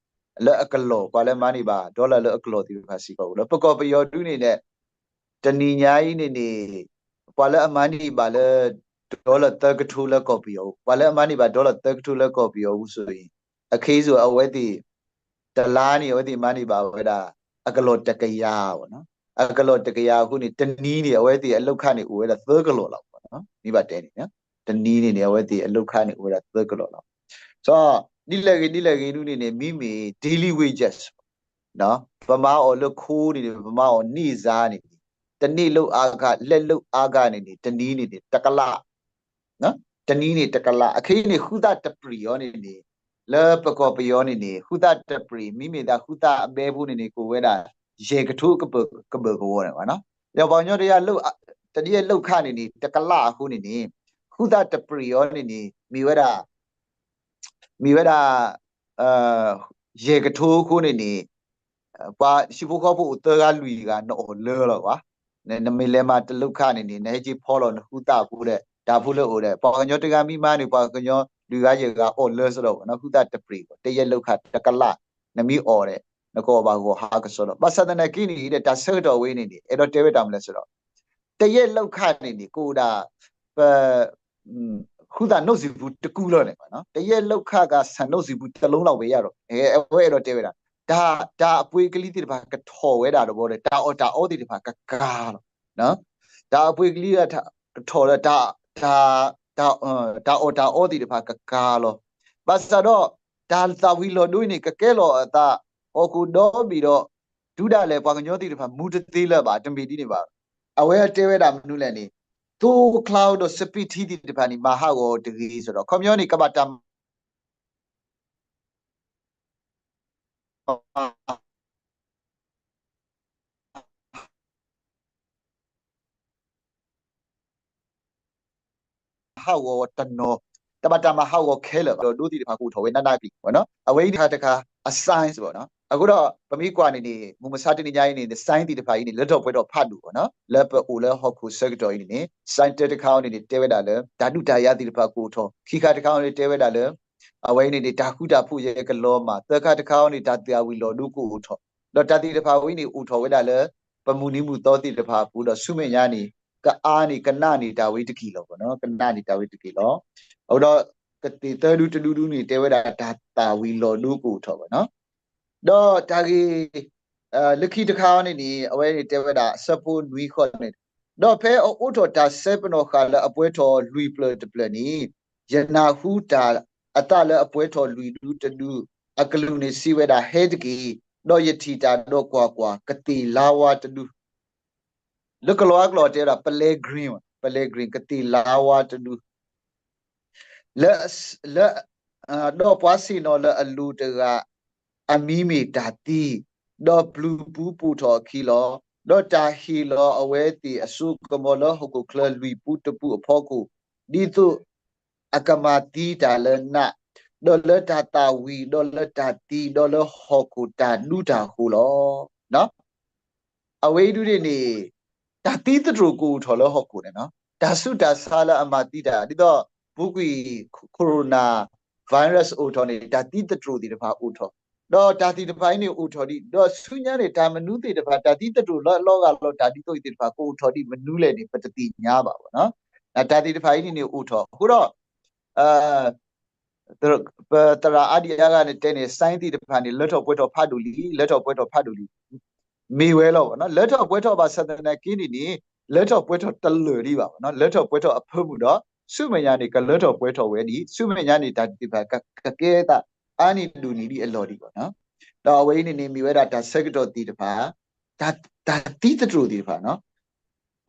လၢအကလီၢ် ပှၤလၢမၤန့ၢ်ဘၣ် dollar လၢအကလီၢ်သ့ၣ်တဖၣ်စ့ၢ်ကီးအိၣ်လီၤ. ပကီၢ်ပယီၤဒုန့ၣ်ဒီး တနံၤညါအံၤန့ၣ်န့ၣ် ပှၤလၢအမၤန့ၢ်ဘၣ်လၢ dollar သၢကထိလၢကီၢ်ပယီၤ, ပှၤလၢအမၤန့ၢ်ဘၣ် dollar သၢကထိလၢကီၢ်ပယီၤအပူၤစ့ၢ်ကီး, အခ့စိအဝဲသ့ၣ် တလါန့ၣ် အဝဲသ့ၣ်မၤန့ၢ်ဘၣ်ဝဲဒၣ် အကလီၢ်တကယၤဘၣ်နီၤ. အကလီၢ်တကယၤအဃိန့ၣ် တနံၤန့ၣ် အဝဲသ့ၣ်အလီၣ်ခၣ်န့ၣ်အိၣ်ဝဲဒၣ်သၢကလီၢ်လီၤဘၣ်နီၤ. မ့ၢ်ဘၣ်တဲန့ၣ် တနံၤန့ၣ်န့ၣ် အဝဲသ့ၣ်အလီၣ်ခၣ်န့ၣ်အိၣ်ဝဲဒၣ်သၢကလီၢ်လီၤ. ဒ်လဲၣ်ဂ့ၤ ဒ်လဲၣ်ဂ့ၤဒုန့ၣ်န့ၣ် မ့မ့ၢ် daily wages ပမၤအီၤလၢခိန့ၣ်န့ၣ် ပမၤအီၤန့ၢ်စါန့ၣ်န့ၣ် တန့ၢ်လၢအါဂၤ လဲၣ်လၢအါဂၤန့ၣ်န့ၣ် တနံၤန့ၣ်န့ၣ် တကလး တနံၤန့ၣ်တကလး အခ့န့ၣ် ဃုသၣ်တပျံၤအံၤန့ၣ်န့ၣ် လၢပကီၢ်ပယီၤန့ၣ်န့ၣ် ဃုသၣ်တပျံၤ မ့မ့ၢ်ဒၣ်ဃုသၣ်အဘဲဖိန့ၣ်န့ၣ် ကအိၣ်ဝဲဒၣ် ယဲၢ်ကထိကဘၢၣ်ကဝီၤန့ၣ်ဘၣ်နီၤ. ဒီးပှၤကညီတယဲၢ်လီၣ်ခၣ်န့ၣ်န့ၣ် တကလးအဃိန့ၣ်န့ၣ် ဃုသၣ်တပျံၤအံၤန့ၣ်န့ၣ် မ့ၢ်ဝဲဒၣ် မ့ၢ်ဝဲဒၣ် ယဲၢ်ကထိအဃိန့ၣ်န့ၣ် ပှၤဟံၣ်ဖိဃီဖိအိၣ်သၢဂၤလွံၢ်ဂၤ နအီၣ်လၢလီၤဘၣ်. နမ့ၢ်လဲၤမၤတလီၣ်ခၣ်န့ၣ်န့ၣ် နဟဲက့ၤဖီလီၤနဃုသၣ်အဖိဒီး တၢ်ဖိလၢအအိၣ်ဒီး ပှၤကညီတဂၤမ့ၢ်မၤန့ၣ် ပှၤကညီလွံၢ်ဂၤယဲၢ်ဂၤအီၣ်လၢစ့ၢ်ကီးဘၣ်နီၤ. ဃုသၣ်တပျံၤ တယဲၢ်လီၣ်ခၣ်တကလး နမ့ၢ်အီၣ်ဒီး နကအီၣ်ဘၣ်ဂီၢ်ဟးကစီဒီး ဘၣ်ဆၣ်သနာ်က့န့ၣ် ဒီးတၢ်ဆၢကတီၢ်ဝဲန့ၣ်န့ၣ် အဲၣ်ဒိးတဲဝဲတၢ်မနုၤလဲၣ်စ့ၢ်ကီး တယဲၢ်လီၣ်ခၣ်န့ၣ်န့ၣ် ကအိၣ်ဒၣ် ပ ဃုသၣ်နီၣ်စံာ်ပူၤတကူလီၤန့ၣ်ဘၣ်နီၤ. တယဲၢ်လီၣ်ခၣ်ကဆၣ်နီၣ်စံာ်ပူၤတလုံးလီၤဝဲယါဒီး အဝဲအဲၣ်ဒိးတဲဝဲဒၣ် တၢ်အပှ့ၤကလံၤသ့ၣ်တဖၣ်ကထီၣ်ဝဲဒၣ်တဘျီဒီး တၢ်အီၣ်တၢ်အီသ့ၣ်တဖၣ်ကကၤလီၤ. တၢ်အပှ့ၤကလံၤကထီၣ်ဒီး တၢ်အီၣ်တၢ်အီသ့ၣ်တဖၣ်ကကၤလီၤ. ဘၣ်ဆၣ်ဒီး တၢ်သၣ်ဝံၤလီၤဒိအံၤန့ၣ် ကကဲလီၤအသး ဟီၣ်ခိၣ်ဒီဘ့ၣ်ဒီး တုၤဒၣ်လဲာ်ပှၤကညီသ့ၣ်တဖၣ် မူတသ့လၢၤဘၣ် တမ့ၢ်ဒ်န့ၣ်ဘၣ်. အဝဲတဲဝဲဒၣ်မနုၤလဲၣ်န့ၣ် သိ cloud ဒီးစပံးထံသ့ၣ်တဖၣ်န့ၣ် မၤဟးဂီၤတဂ့ၤစ့ၢ်ကီး ခီပညီန့ၣ် ကဘၣ်တၢ် ဟးဂီၤတနီၤ, တဘၣ်တၢ်မၤဟးဂီၤခဲလၢာ်ဘၣ်, ဒီးဒိသ့ၣ်တဖၣ်ကအိၣ်ထီၣ်ဝဲနးနးကလံၤဘၣ်နီၤ. အဝဲအံၤတခါတခါ အ signs ဘၣ်နီၤ. အဃိဒီး ပမ့ၢ်ကွၢ်န့ၣ်န့ၣ် မုၢ်မဆါတနံၤညါအံၤန့ၣ် sign သ့ၣ်တဖၣ်အံၤန့ၣ် လၢထီၣ်ပှဲၤထီၣ်ဖးဒိၣ်ဘၣ်နီၤ. လၢပအိၣ်လၢဟီၣ်ခိၣ်ဆၢကတီၢ်အံၤန့ၣ်န့ၣ် sign တၢတခါအံၤန့ၣ်န့ၣ် တဲဝဲဒၣ်လၢ တၢ်ဒုးတၢ်ယၤသ့ၣ်တဖၣ်ကအိၣ်ထီၣ်, ခံခါတခါအံၤန့ၣ် တဲဝဲဒၣ်လၢ အဝဲအံၤန့ၣ်န့ၣ် တၢ်ဃူတၢ်ဖိးယဲကလီၤမၢ်, သၢခါတခါအံၤန့ၣ် တၢ်သးဝံၤလီၤဒိကအိၣ်ထီၣ်, ဒီးတၢ်သ့ၣ်တဖၣ်ဝဲအံၤန့ၣ် အိၣ်ထီၣ်ဝဲဒၣ်လၢ ပမုၢ်နံၤမုၢ်သီသ့ၣ်တဖၣ်အပူၤ ဒီးဆူမဲာ်ညါန့ၣ် ကအါန့ၢ်ကနးန့ၢ်တၢ်ဝဲတက့ၢ်လီၤနီၤ, ကနးန့ၢ်တၢ်ဝဲတက့ၢ်လီၤ. အဃိဒီး ကသ့ၣ်သၢဒူတဒူဒူန့ၣ် တဲဝဲဒၣ်တၢ်သးဝံၤလီၤဒိကအိၣ်ထီၣ်ဘၣ်နီၤ. ဒီးတၢ်ဂ့ၢ် လၢခံတခါအံၤန့ၣ်န့ၣ် အဝဲန့ၣ်တဲဝဲဒၣ်အဆၢဖိနွံဃီန့ၣ်, ဒီးဖဲအအိးထီၣ်တၢ်စဲပနီၣ်ဃာ်လၢအပှဲၤထီၣ်လွံၢ်ဖျၢၣ်တဖျၢၣ်န့ၣ်, ယနၢ်ဟူတၢ်အသးလၢအပှဲၤထီၣ်လွံၢ်ဒူတဒူ, အကလူးန့ၣ်စံးဝဲဒၣ် ဟဲတက့ၢ်, ဒီးယထံၣ်တၢ်ဒီးကွၢ်ကွၢ်, ကသ့ၣ်လါဝါတဒူ လၢကလီၤအါကလီၤတဲဝဲဒၣ် ပလဲ green, ပလဲ green ကသ့ၣ်လါဝါတဒူ, လၢ လၢ ဒီးပှၤဆ့ၣ်နီၤလၢအလိၤတဂၤ အမံၤမ့ၢ်တၢ်သံ, ဒီးပျုၤပူၤပိာ်ထီၣ်အခံလီၤ. ဒီးတၢ်ဟ့ၣ်လီၤအဝဲသ့ၣ်အစိကမီၤလၢဟီၣ်ခိၣ်ချၢလွံၢ်ပူတပူအဖီခိၣ်, ဒ်သိးအကမၤသံတၢ်လၢနး, ဒီးလၢတၢ်သးဝံၤ, ဒီးလၢတၢ်သံ, ဒီးလၢဟီၣ်ခိၣ်တၢ်ဒူတၢ်ဃိၤလီၤ. အဝဲအံၤဒုန့ၣ်န့ၣ် တၢ်သံသတြိာ်ကအိၣ်ထီၣ်လၢဟီၣ်ခိၣ်န့ၣ်နီၤ, တၢ်ဆူးတၢ်ဆါလၢအမၤသံတၢ် ဒ်သိး ပူၤကွံာ် coronavirus အိၣ်ထီၣ်န့ၣ် တၢ်သံသတြိာ်သ့ၣ်တဖၣ်အိၣ်ထီၣ်, ဒီးတၢ်သ့ၣ်တဖၣ်အံၤန့ၣ်အိၣ်ထီၣ်ဒံး, ဒီးဆူညါန့ၣ် တၢ်မနုၤသ့ၣ်တဖၣ် တၢ်သံသတြိာ်လၢအလီၤဂာ်လီၤတၢ်ဒ်သိးအံၤသ့ၣ်တဖၣ် ကအိၣ်ထီၣ်ဒံးမနုၤလဲၣ်န့ၣ် ပတသ့ၣ်ညါဘၣ်ဘၣ်နီၤ. တၢ်သ့ၣ်တဖၣ်အံၤန့ၣ်န့ၣ်အိၣ်ထီၣ်အဃိဒီး ပသရၣ်အါဒံအါဂၤန့ၣ်တဲန့ၣ် sign သ့ၣ်တဖၣ်န့ၣ် လၢထီၣ်ပှဲၤထီၣ်ဖးဒိၣ်လံ, လၢထီၣ်ပှဲၤထီၣ်ဖးဒိၣ်လံ, မ့ၢ်ဝဲလီၤဘၣ်နီၤ. လၢထီၣ်ပှဲၤထီၣ်ဘၣ်ဆၣ်သနာ်က့န့ၣ်န့ၣ် လၢထီၣ်ပှဲၤထီၣ်တလၢာ်ဒံးဘၣ်ဘၣ်နီၤ, လၢထီၣ်ပှဲၤထီၣ်အဖၢမုၢ်ဒီး ဆူမဲာ်ညါန့ၣ် ကလၢထီၣ်ပှဲၤထီၣ်ဝဲဒံး, ဆူမဲာ်ညါန့ၣ် တၢ်သ့ၣ်တဖၣ်ကကဲသးအါန့ၢ်ဒိၣ်န့ၢ်ဒံးအလီၢ်ဒံးဘၣ်နီၤ. ဒီးအဝဲအံၤန့ၣ်န့ၣ် မ့ၢ်ဝဲဒၣ်တၢ်ဆၢကတီၢ်သ့ၣ်တဖၣ် တၢ် တၢ်သံသတြိာ်သ့ၣ်တဖၣ်နီၤ.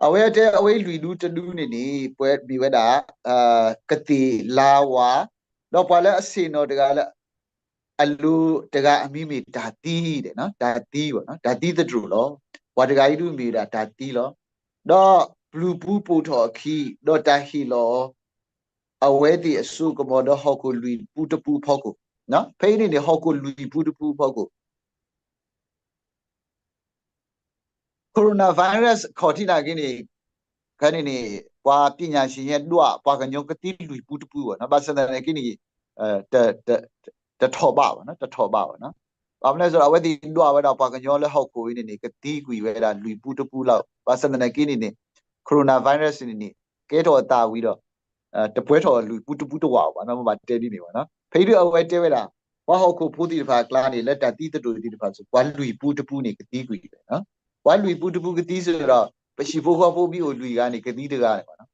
အဝဲတဲအဝဲလွံၢ်ဒူတဒူန့ၣ်န့ၣ် ပှဲၤမ့ၢ်ဝဲဒၣ် ကသ့ၣ်လါဝါ, ဒီးပှၤလၢအဆ့ၣ်နီၤတဂၤလၢ အလိၤတဂၤအမံၤမ့ၢ်တၢ်သံဒဲးနီၤ, တၢ်သံဘၣ်နီၤ, တၢ်သံသတြိာ်လီၤ. ပှၤတဂၤအံၤဒုးမ့ၢ်ဝဲဒၣ်တၢ်သံလီၤ. ဒီးပျုၤပူၤပိာ်ထီၣ်အခံ, ဒီးတၢ်ဟ့ၣ်လီၤ အဝဲသ့ၣ်အစိကမီၤဒီးဟီၣ်ခိၣ်လွံၢ်ပူတပူအဖီခိၣ်, ဖဲအံၤန့ၣ်န့ၣ် ဟီၣ်ခိၣ်လွံၢ်ပူတပူအဖီခိၣ် coronavirus ခီၣ်ထံးနာ်က့န့ၣ်, ခဲန့ၣ်န့ၣ် ပှၤပညာရှင်ညါဒွး ပှၤကညီကသံလွံၢ်ပူတပူဘၣ်နီၤ, ဘၣ်ဆၣ်သနာ်က့န့ၣ် တထီၣ်ဘးဘၣ်နီၤ, တထီၣ်ဘးဘၣ်နီၤ. ဘၣ်မနုၤလဲၣ်ဆိုတော့ အဝဲသ့ၣ်ဒွးဝဲဒၣ်ပှၤကညီလၢဟီၣ်ခိၣ်အံၤန့ၣ်န့ၣ် ကသံကွံာ်ဝဲဒၣ်လွံၢ်ပူတပူလီၤ. ဘၣ်ဆၣ်သနာ်က့န့ၣ်န့ၣ် coronavirus န့ၣ်န့ၣ် ကဲထီၣ်အသးဝံၤဒီး တပှဲၤထီၣ်လွံၢ်ပူတပူတဝးဘၣ်နီၤ, မ့ၢ်ဘၣ်တဲဒ်န့ၣ်ဘၣ်နီၤ. ဖဲအံၤဒုးအဝဲတဲဝဲဒၣ် ပှၤဟီၣ်ခိၣ်ဖိသ့ၣ်တဖၣ်အကျါန့ၣ် လၢတၢ်သံသတြိာ်သ့ၣ်တဖၣ်စ့ၢ် ပှၤလွံၢ်ပူတပူန့ၣ် ကသံကွံာ်ဝဲနီၤ. ပှၤလွံၢ်ပူတပူကသံစ့ၢ်ဒီး ပဟံၣ်ဖိဃီဖိမ့ၢ်အိၣ်လွံၢ်ဂၤန့ၣ် ကသံတဂၤန့ၣ်ဘၣ်နီၤ.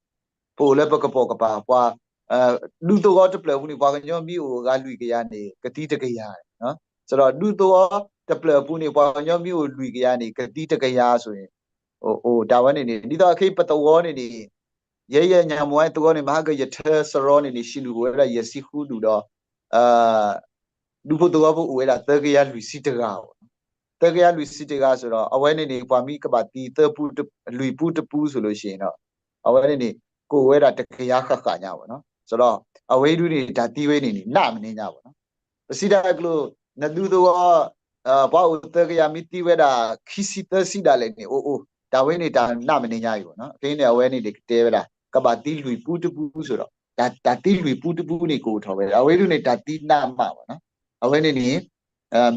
ပအိၣ်လၢပကပိာ်ကပၤ ပှၤ ဒူသဝီတဖျၢၣ်ပူၤန့ၣ် ပှၤကညီမ့ၢ်အိၣ်အဂၤလွံၢ်ကယၤန့ၣ် ကသံတကယၤန့ၣ်နီၤ. စ့ၢ်ဒီးဒူသဝီတဖျၢၣ်ပူၤန့ၣ် ပှၤကညီမ့ၢ်အိၣ်လွံၢ်ကယၤန့ၣ် ကသံတကယၤဆိၣ်န့ၣ် အိၣ်တၢ်ဝဲန့ၣ်န့ၣ် ဒ်သိးအခဲအံၤပသဝီန့ၣ်န့ၣ် ယဲယညါမ့ၢ်ဝဲသဝီန့ၣ် မဟါကယထၢစရီန့ၣ်န့ၣ် ဟံၣ်ဒူၣ်အိၣ်ဝဲဒၣ်ယဲၢ်ဆံဃုဒူၣ်ဒီး ဒူဖိသဝီဖိအိၣ်ဝဲဒၣ်သၢကယၤလွံၢ်ဆံတဂၤဘၣ်နီၤ. သၢကယၤလွံၢ်ဆံတဂၤစ့ၢ်ဒီး အဝဲန့ၣ်န့ၣ် ပှၤမ့ၢ်ကဘၣ်သံသၢပူတ လွံၢ်ပူတပူစ့ၢ်လီၤစ့ၢ်နီၤ, အဝဲန့ၣ်န့ၣ် ကအိၣ်ဝဲဒၣ်တကယၤဃၣ်ဃၣ်ညါဘၣ်နီၤ. စ့ၢ်ဒီး အဝဲအံၤဒုးန့ၣ်တၢ်သံဝဲန့ၣ်န့ၣ် နးမနုၤညါဘၣ်နီၤ. ပစံးတၢ်အကျိၤ နဒူသဝီ ပှၤအိၣ်သၢကယၤမ့ၢ်သံဝဲဒၣ်ခံဆံသၢဆံဒၣ်လဲာ်န့ၣ် အိၣ်အိၣ် တၢ်ဝဲန့ၣ်တၢ်နးမနုၤညါအံၤဘၣ်နီၤ. ဖဲန့ၣ်အဝဲန့ၣ်န့ၣ်ကတဲဝဲဒၣ် ကဘၣ်သံလွံၢ်ပူတပူစ့ၢ်ဒီး တၢ်သံလွံၢ်ပူတပူန့ၣ်ကအိၣ်ထီၣ်ဝဲဒၣ် အဝဲဒုးန့ၣ်တၢ်သံနးမးဘၣ်နီၤ. အဝဲန့ၣ်န့ၣ်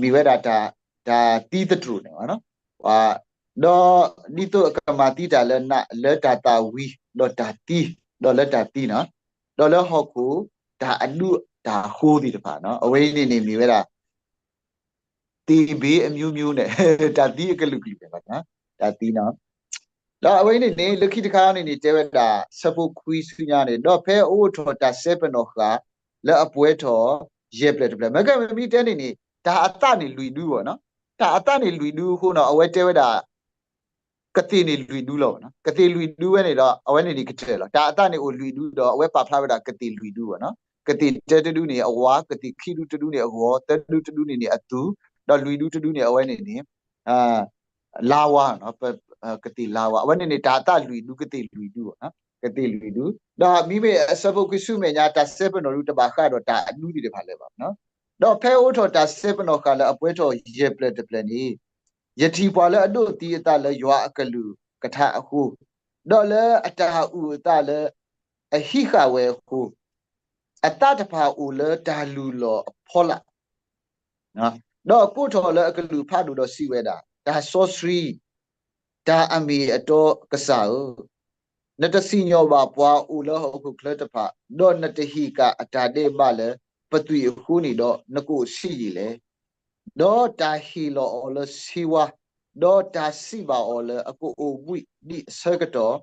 မ့ၢ်ဝဲဒၣ် တၢ်သံသတြိာ်န့ၣ်ဘၣ်နီၤ. ဒီးဒ်သိးအကမၤသံတၢ်လၢနး လၢတၢ်သးဝံၤ ဒီးတၢ်သံ ဒီးလၢတၢ်သံနီၤ, ဒီးလၢဟီၣ်ခိၣ် တၢ်အဒူတၢ်အဃိသ့ၣ်တဖၣ်နီၤ, အဝဲအံၤန့ၣ်န့ၣ်မ့ၢ်ဝဲဒၣ် သ့ၣ်ဘ့အမျိုးမျိုးန့ၣ် တၢ်သံအကလုာ်ကလုာ်န့ၣ်ဘၣ်နီၤ, တၢ်သံနီၤ. ဒီးအဝဲအံၤန့ၣ်န့ၣ် လၢခံတခါန့ၣ်န့ၣ် တဲဝဲဒၣ် ဆၢဖိခွံဆူညါန့ၣ် ဒီးဖဲအအိးထီၣ်တၢ်စဲပနီၣ်ဃာ် လၢအပှဲၤထီၣ် ယဲၢ်ဖျၢၣ်တဖျၢၣ် မ့ၢ်ကမ့ၢ်တဲန့ၣ်န့ၣ် တၢ်အသးန့ၣ်လွံၢ်ဒူဘၣ်နီၤ. တၢ်အသးန့ၣ်လွံၢ်ဒူအဃိနီၤ အဝဲတဲဝဲဒၣ် ကသ့ၣ်န့ၣ်လွံၢ်ဒူလီၤဘၣ်နီၤ. ကသ့ၣ်လွံၢ်ဒူဝဲန့ၣ်ဒီး အဝဲန့ၣ်န့ၣ်ကတၢၢ်လီၤ. တၢ်အသးန့ၣ်အိၣ်လွံၢ်ဒူဒီး အဝဲပာ်ဖျါဝဲဒၣ်ကသ့ၣ်လွံၢ်ဒူဘၣ်နီၤ. ကသ့ၣ်တၢတဒူန့ၣ်အဝါ, ကသ့ၣ်ခံဒူတဒူန့ၣ်အဂီၤ, သၢဒူတဒူန့ၣ်န့ၣ်အသူၣ်, ဒီးလွံၢ်ဒူတဒူန့ၣ်အဝဲန့ၣ်န့ၣ် လါဝါနီၤ, ကသ့ၣ်လါဝါ အဝဲန့ၣ်န့ၣ် တၢ်အသးလွံၢ်ဒူ ကသ့ၣ်လွံၢ်ဒူဘၣ်နီၤ, ကသ့ၣ်လွံၢ်ဒူ, ဒီးမ့မ့ၢ်အဆၢဖိခွံဆူမဲာ်ညါ တၢ်စဲပနီၣ်ဒူတဘၣ်ဃးဒီးတၢ်အဒူသ့ၣ်တဖၣ်လၢၤဘၣ်နီၤ, ဒီးဖဲအိးထီၣ်တၢ်စဲပနီၣ်ဃာ်လၢအပှဲၤထီၣ်ယဲၢ်ဖျၢၣ်တဖျၢၣ်န့ၣ် ယထံၣ်ပှၤလၢအဒိးသံအသးလၢယွၤအကလုၢ်ကထါအဃိ, ဒီးလၢအတၢ်အုၣ်အသးလၢအဟံးဃာ်ဝဲအဃိ, အသးတဖၣ်အိၣ်လၢတၢ်လုၢ်လီၢ်အဖီလာ်, ဒီးကိးထီၣ်လၢအကလုၢ်ဖးဒိၣ်ဒီးစံးဝဲဒၣ်, တၢ်စီဆှံ, တၢ်အမ့ၢ်အတီကစၢ်ဧၢ, နတစံၣ်ညီၣ်ဘၣ်ပှၤအိၣ်လၢဟီၣ်ခိၣ်ချၢတဖၣ်, ဒီးနတဟ့ၣ်ကၣ်အတၢ်ဒဲးဘးလၢပသွံၣ်အဃိန့ၣ်ဒီး နကအိၣ်ဆံးယံာ်လဲၣ်. ဒီးတၢ်ဟ့ၣ်လီၤအီၤလၢဆ့ဝါ, ဒီးတၢ်စံးဘၣ်အီၤလၢအကအိၣ်ဘှံးဒံးအဆၢကတီၢ်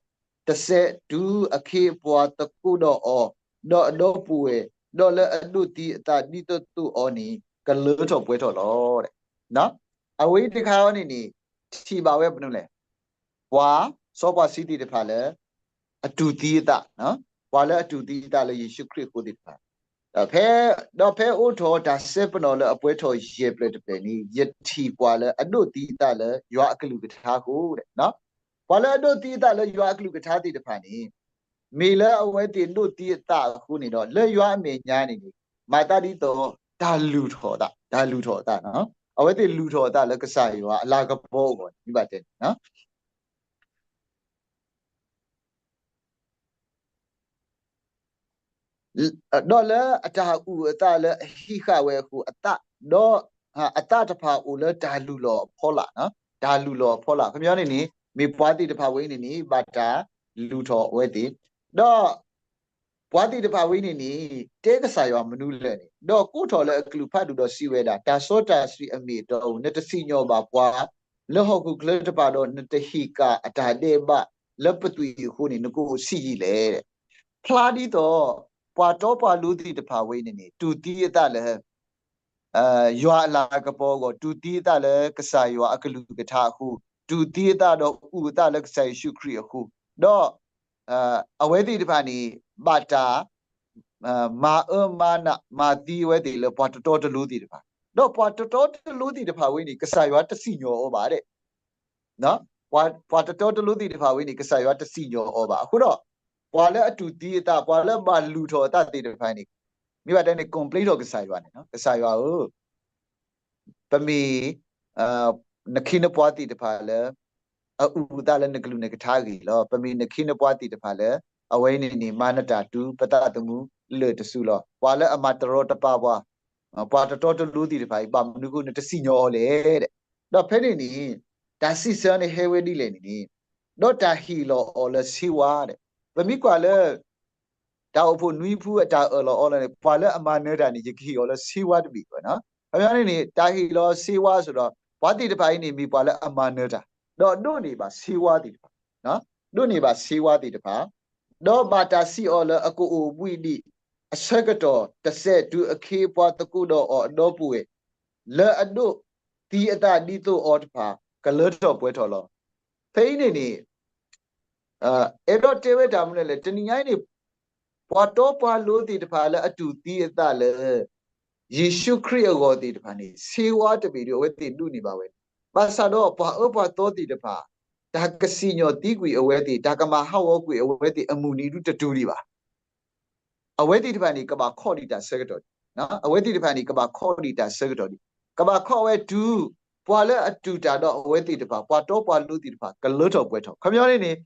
တစဲးတုၤအခ့အပှၤသကိးဒီးအီၤ, ဒီးအဒီပုၢ်ဝဲၢ်, ဒီးလၢအဒိးသံအသးဒ်သိးသိးအီၤန့ၣ် ကလၢထီၣ်ပှဲၤထီၣ်လီၤ. အဝဲအံၤတခါအံၤန့ၣ်န့ၣ် ထံၣ်ဘၣ်ဝဲမနုၤလဲၣ်. ပှၤ, စီၤပှၤစံးသ့ၣ်တဖၣ်လၢ အတူၢ်သံအသး, ပှၤလၢအတူၢ်သံအသးလၢယ့ၣ်ၡူးခရံာ်အဃိသ့ၣ်တဖၣ်, ဒီးဖဲအအိးထီၣ်တၢ်စဲပနီၣ်လၢအပှဲၤထီၣ်ယဲၢ်ဖျၢၣ်တဖျၢၣ်န့ၣ် ယထံၣ်ပှၤလၢအဒိးသံအသးလၢယွၤအကလုၢ်ကထါအဃိ, ပှၤလၢအဒိးသံအသးလၢယွၤအကလုၢ်ကထါသ့ၣ်တဖၣ်န့ၣ် မ့ၢ်လၢအဝဲသ့ၣ်ဒိးသံအသးအဃိန့ၣ်ဒီး လၢယွၤအမဲာ်ညါန့ၣ်န့ၣ် မၤသးဒ်သိး တၢ်လုၢ်ထီၣ်အသး, တၢ်လုၢ်ထီၣ်အသး, အဝဲသ့ၣ်လုၢ်ထီၣ်အသးလၢကစၢ်ယွၤအလၤကပီၤအဂီၢ်န့ၣ် မ့ၢ်ဘၣ်တဲန့ၣ် ဒီးလၢအတၢ်အုၣ်အသးလၢအဟံးဃာ်ဝဲအဃိ အသး, ဒီးအသးတဖၣ်အိၣ်လၢတၢ်လုၢ်လီၢ်အဖီလာ်, တၢ်လုၢ်လီၢ်အဖီလာ်, ခီပညီန့ၣ်န့ၣ် မ့ၢ်ပှၤသ့ၣ်တဖၣ်ဝဲအံၤန့ၣ်န့ၣ် ဘၣ်တၢ်လုၢ်ထီၣ်အဝဲသ့ၣ်, ဒီး ပှၤသ့ၣ်တဖၣ်ဝဲအံၤန့ၣ်န့ၣ် တဲကစၢ်ယွၤမနုၤလဲၣ်န့ၣ်, ဒီးကိးထီၣ်လၢအကလုၢ်ဖးဒိၣ်ဒီးစံးဝဲဒၣ်, တၢ်စီတၢ်ဆှံအမ့ၢ်အတီဧိၤ, နတစံၣ်ညီၣ်ဘၣ်ပှၤလၢဟီၣ်ခိၣ်ချၢတဖၣ်ဒီး နတဟ့ၣ်ကၣ်အတၢ်ဒဲးဘးလၢပသွံၣ်အဃိန့ၣ် နကအိၣ်ဆံးယံာ်လဲၣ်. ဖျါဒ်သိး ပှၤတီပှၤလိၤသ့ၣ်တဖၣ်ဝဲအံၤန့ၣ်န့ၣ် တူၢ်သံအသးလၢ ယွၤအလၤကပီၤအဂီၢ်, တူၢ်သံအသးလၢကစၢ်ယွၤအကလုၢ်ကထါအဃိ, တူၢ်သံအသးဒီးအုၣ်အသးလၢကစၢ်ယ့ၣ်ၡူးခရံာ်အဃိ, ဒီး အဝဲသ့ၣ်တဖၣ်န့ၣ် ဘၣ်တၢ် မၤအၢမၤနးမၤသံအဝဲသ့ၣ်လၢပှၤတတီတလိၤသ့ၣ်တဖၣ်, ဒီးပှၤတတီတလိၤသ့ၣ်တဖၣ်ဝဲန့ၣ် ကစၢ်ယွၤတစံၣ်ညီၣ်အီၤဘၣ်ဒဲး ပှၤတတီတလိၤသ့ၣ်တဖၣ်ဝဲန့ၣ် ကစၢ်ယွၤတစံၣ်ညီၣ်အီၤဘၣ်. အဃိဒီး ပှၤလၢအတူၢ်သံအသး, ပှၤလၢဘၣ်လုၢ်ထီၣ်အသးသ့ၣ်တဖၣ်န့ၣ် မ့ၢ်ဘၣ်တဲန့ၣ် complain ထီၣ်ကစၢ်ယွၤန့ၣ်, ကစၢ်ယွၤဧၢ, ပမ့ၢ် နခ့နပှၤသ့ၣ်တဖၣ်လၢ အအုၣ်အသးလၢနကလုၢ်နကထါအဂ့ၢ်လီၤ. ပမ့ၢ်နခ့နပှၤသ့ၣ်တဖၣ်လၢ အဝဲအံၤန့ၣ်န့ၣ် မၤနတၢ်တုၤပသးသမူလၢာ်တစုလီၤ. ပှၤလၢအမၤတရီတပါပှၤ, ပှၤတတီတလိၤသ့ၣ်တဖၣ်အံၤ ဘၣ်မနုၤအဃိနတစံၣ်ညီၣ်အီၤလဲၣ်. ဒီးဖဲန့ၣ်န့ၣ် တၢ်စံးဆၢန့ၣ်ဟဲဝဲဒ်လဲၣ်န့ၣ်န့ၣ်, ဒီးတၢ်ဟ့ၣ်လီၤအီၤလၢဆ့ဝါဒဲး, ပမ့ၢ်ကွၢ်လၢ တၢ်အိၣ်ဖှိၣ်နွံဖုအတၢ်အၢၣ်လီၤအီလီၤန့ၣ် ပှၤလၢအမၤနၢၤတၢ်န့ၣ် ယကဟ့ၣ်အီၤလၢဆ့ဝါတဘ့ၣ်ဘၣ်နီၤ. ခီပညီန့ၣ်န့ၣ် တၢ်ဟ့ၣ်လီၤဆ့ဝါအသိးဒီး ပှၤသ့ၣ်တဖၣ်အံၤန့ၣ် မ့ၢ်ပှၤလၢအမၤနၢၤတၢ်, ဒီးဒိးန့ၢ်ဘၣ်ဆ့ဝါသ့ၣ်တဖၣ်, ဒိးန့ၢ်ဘၣ်ဆ့ဝါသ့ၣ်တဖၣ်, ဒီးဘၣ်တၢ်စံးအီၤလၢအကအိၣ်ဘှံးဒံး အဆၢကတီၢ်တစဲးတုၤအခ့အပှၤသကိးဒီးအီၤအဒီပုၢ်ဝဲၢ် လၢအဒိးသံအသးဒ်သိးအီၤတဖၣ် ကလၢထီၣ်ပှဲၤထီၣ်လီၤ. ဖဲအံၤန့ၣ်န့ၣ် အဲၣ်ဒိးတဲဝဲတၢ်မနုၤလဲၣ်, တနံၤညါအံၤန့ၣ် ပှၤတီပှၤလိၤသ့ၣ်တဖၣ်လၢအတူၢ်သံအသးလၢ ယ့ၣ်ၡူးခရံာ်အဂီၢ်သ့ၣ်တဖၣ်န့ၣ် ဆ့ဝါတဘ့ၣ်ဒီး အဝဲသ့ၣ်ဒိးန့ၢ်ဘၣ်ဝဲ, ဘၣ်ဆၣ်ဒီးပှၤအၢပှၤသီသ့ၣ်တဖၣ် တၢ်ကစံၣ်ညီၣ်သံကွံာ်အဝဲသ့ၣ်, တၢ်ကမၤဟးဂီၤကွံာ်အဝဲသ့ၣ်အမုၢ်နံၤဒုတတုၤဒံးဘၣ်. အဝဲသ့ၣ်တဖၣ်န့ၣ် ကဘၣ်ခီၣ်ဒံးတၢ်ဆၢကတီၢ်ဒံး, အဝဲသ့ၣ်တဖၣ်န့ၣ် ကဘၣ်ခီၣ်ဒံးတၢ်ဆၢကတီၢ်ဒံး, ကဘၣ်ခီၣ်ဝဲတုၤ ပှၤလၢအတူၢ်တၢ်ဒီးအဝဲသ့ၣ်တဖၣ် ပှၤတီပှၤလိၤသ့ၣ်တဖၣ် ကလၢထီၣ်ပှဲၤထီၣ်. ခီပညီန့ၣ်န့ၣ်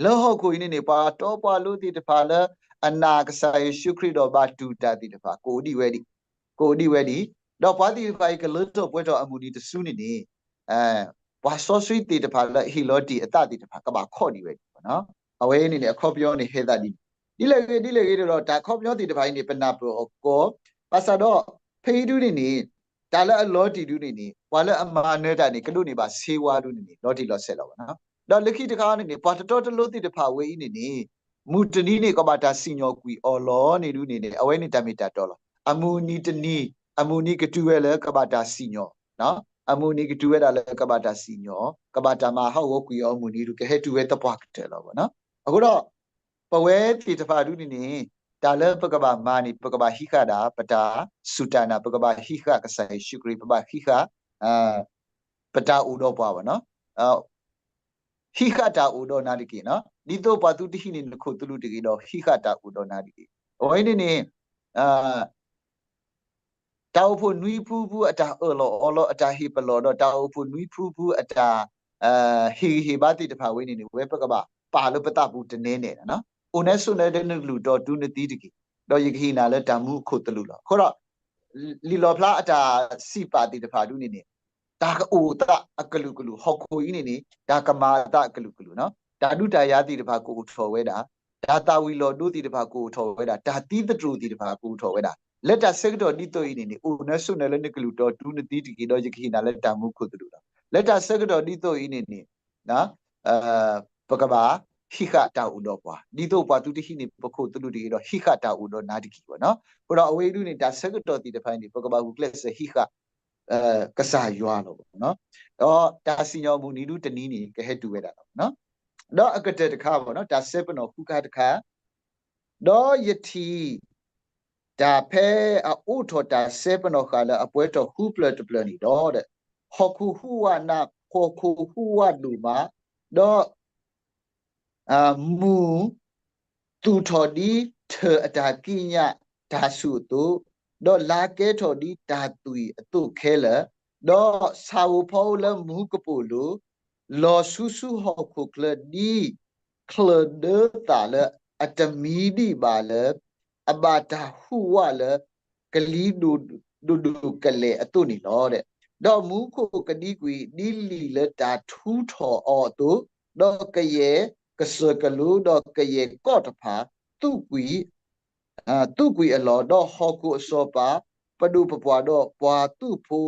လၢဟီၣ်ခိၣ်အံၤန့ၣ်န့ၣ် ပှၤတီပှၤလိၤသ့ၣ်တဖၣ်လၢ အနာ်ကစၢ်ယ့ၣ်ၡူးခရံာ်ဒီးဘၣ်တူၢ်တၢ်သ့ၣ်တဖၣ် ကအိၣ်ဒံးဝဲဒံး, ကအိၣ်ဒံးဝဲဒံး, ဒီးပှၤသ့ၣ်တဖၣ်အံၤ ကလၢထီၣ်ပှဲၤထီၣ်အမုၢ်နံၤတစုန့ၣ်န့ၣ် ပှၤစီဆှံသ့ၣ်တဖၣ်လၢအဟ့ၣ်လီၤတ့ၢ်အသးသ့ၣ်တဖၣ် ကဘၣ်ခီၣ်ဒံးဝဲဒံး. အဝဲအံၤန့ၣ်န့ၣ် အခီပညီန့ၣ်ဟဲသးဒ်န့ၣ်, ဒ်လဲၣ်ဂ့ၤ ဒ်လဲၣ်ဂ့ၤဒီး တၢ်အခီပညီသ့ၣ်တဖၣ်အံၤန့ၣ် ပနၢ်ပၢၢ်အီၤကီ, ဘၣ်ဆၣ်ဒီး ဖဲအံၤဒုန့ၣ်န့ၣ် တၢ်လၢအလီၤတံၢ်ဒုန့ၣ်န့ၣ် ပှၤလၢအမၤနၢၤတၢ်န့ၣ် ကဒိးန့ၢ်ဘၣ်ဆ့ဝါဒုန့ၣ်န့ၣ် လီၤတံၢ်လီၤဆဲးလီၤဘၣ်နီၤ. ဒီးလၢခံတခါန့ၣ်န့ၣ် ပှၤတတီတလိၤသ့ၣ်တဖၣ်ဝဲအံၤန့ၣ်န့ၣ် မုၢ်တနံၤန့ၣ် ကဘၣ်တၢ်စံၣ်ညီၣ်ကွံာ်အီၤလီၤန့ၣ်ဒုန့ၣ်န့ၣ် အဝဲန့ၣ်တၢ်မ့ၢ်တၢ်တီလီၤ. အမုၢ်နံၤတနံၤ အမုၢ်နံၤကတုၤဝဲလၢကဘၣ်တၢ်စံၣ်ညီၣ်, အမုၢ်နံၤကတုၤဝဲဒၣ်လၢကဘၣ်တၢ်စံၣ်ညီၣ်, ကဘၣ်တၢ်မၤဟးဂီၤကွံာ်အီၤအမုၢ်နံၤဒု ကဟဲတုၤဝဲသပှၢ်ကတၢၢ်လီၤဘၣ်နီၤ. အဃိဒီး ပဝဲသ့ၣ်တဖၣ်ဒုန့ၣ်န့ၣ် တၢ်လၢပကဘၣ်မၤန့ၣ် ပကဘၣ်ဟံးဃာ်ဒၣ် ပတၢ်စူၢ်တၢ်နာ်, ပကဘၣ်ဟံးဃာ်ကစၢ်ယ့ၣ်ၡူးခရံာ်, ပဘၣ်ဟံးဃာ် ပတၢ်အိၣ်ဒီးပှၤဘၣ်နီၤ. ဟံးဃာ်တၢ်အိၣ်ဒီးနၤတက့ၢ်နီၤ. ဒ်သိးပှၤသုတဟံးန့ၢ်နခိၣ်သလုးတဂ့ၤဒီး ဟံးဃာ်တၢ်အိၣ်ဒီးနၤတက့ၢ်. အဝဲအံၤန့ၣ်န့ၣ် တၢ်အိၣ်ဖှိၣ်နွံဖုဖုအတၢ်အၢၣ်လီၤအီလီၤ အတၢ်ဟ့ၣ်ပလီၢ်ဒီး တၢ်အိၣ်ဖှိၣ်နွံဖုဖုအတၢ် ဟ့ၣ်ဂံၢ်ဟ့ၣ်ဘါသ့ၣ်တဖၣ်ဝဲန့ၣ်န့ၣ် ဝဲပကဘၣ်ပာ်လၢပသးပူၤတနဲနဲနီၤ. အိၣ်နဲဆိးနဲဒဲးနကလုၢ်ဒီးတုၤနသံတက့ၢ်. ဒီးယကဟ့ၣ်နၤလၢတၢ်မူခိၣ်သလုးလီၤ. အဃိဒီး လံာ်လီၣ်ဖျါအတၢ်စံးပာ်သ့ၣ်တဖၣ်ဒ်န့ၣ်န့ၣ် တၢ်ကအိၣ်အသးအကလုာ်ကလုာ်, ဟီၣ်ခိၣ်အံၤန့ၣ်န့ၣ် တၢ်ကမၤအသးအကလုာ်ကလုာ်, တၢ်ဒုးတၢ်ယၤသ့ၣ်တဖၣ်ကအိၣ်ထီၣ်ဝဲဒၣ်, တၢ်သၣ်ဝံၤလီၤဒိသ့ၣ်တဖၣ်ကအိၣ်ထီၣ်ဝဲဒၣ်, တၢ်သံသတြိာ်သ့ၣ်တဖၣ်ကအိၣ်ထီၣ်ဝဲဒၣ်, လၢတၢ်ဆၢကတီၢ်ဒ်သိးအံၤန့ၣ်န့ၣ် အိၣ်နၢဆိၣ်နၢလၢနကလုၢ်တီၤ တုၤနသံတက့ၢ်, ဒီးယကဟ့ၣ်နၤလၢတၢ်မူခိၣ်သလုးလီၤ. လၢတၢ်ဆၢကတီၢ်ဒ်သိးအံၤန့ၣ်န့ၣ် ပကဘၣ်ဟံးဃာ်တၢ်အိၣ်ဒီးပှၤ, ဒ်သိးပှၤသုတဟံးန့ၢ်ပခိၣ်သလုးတဂ့ၤဒီး ဟံးဃာ်တၢ်အိၣ်ဒီးနၤတက့ၢ်ဘၣ်နီၤ. အဃိဒီးအဝဲအံၤဒ်န့ၣ် တၢ်ဆၢကတီၢ်သ့ၣ်တဖၣ်န့ၣ် ပကဘၣ်ဂုာ်ကျဲးစၢးဟံးဃာ် ကစၢ်ယွၤလီၤ. ဒီးတၢ်စံၣ်ညီၣ်အမုၢ်နံၤဒ်တနံၤန့ၣ် ကဟဲတုၤဝဲဒၣ်လီၤ. ဒီးအကတၢၢ်တခါဘၣ်နီၤ, တၢ်စဲပနီၣ်ဃုခါတခါ, ဒီးယထံၣ် တၢ်ဖဲအအိးထီၣ်တၢ်စဲပနီၣ်ဃာ်လၢအပှဲၤထီၣ်ဃုဖျၢၣ်တဖျၢၣ်န့ၣ်ဒီး, ဟီၣ်ခိၣ်ဟူးဝးနး, ဟီၣ်ခိၣ်ဟူးဝးဒိၣ်မး, ဒီး မူၢ်သူၣ်ထီၣ်ဒ်ထၢၣ်အတၢ်ကံးညာ်တၢ်ဆူၣ်အသိး, ဒီးလါကဲထီၣ်ဒ်တၢ်သွံၣ်အသိးခဲလၢာ်, ဒီးဆၣ်ဧိၤဖီဧိၤလၢမူကပိာ်လိၤ, လီၤဆူဆူဟီၣ်ခိၣ်ချၢဒ် ချၢၣ်ဒၢသၣ်လၢအတမံဒံးဘၣ်လၢ အဘၣ်တၢ်ဟူးဝးလၢ ကလံၤဒိၣ်ဒိၣ်ကလဲာ်အသိးန့ၣ်လီၤ. ဒီးမူခိၣ်ကဒံကွံာ်ဒ်လံာ်လၢတၢ်ထူထီၣ်အီၤအသိး, ဒီးကယဲၢ်ကစၢၢ်ကလိဒီးကယဲၢ်ကီၢ်တဖၣ် သူးကွံာ် သူးကွံာ်အလီၢ်, ဒီးဟီၣ်ခိၣ်အစီၤပၤ ပဒိၣ်ပပှၢ်ဒီးပှၤသုးဖိ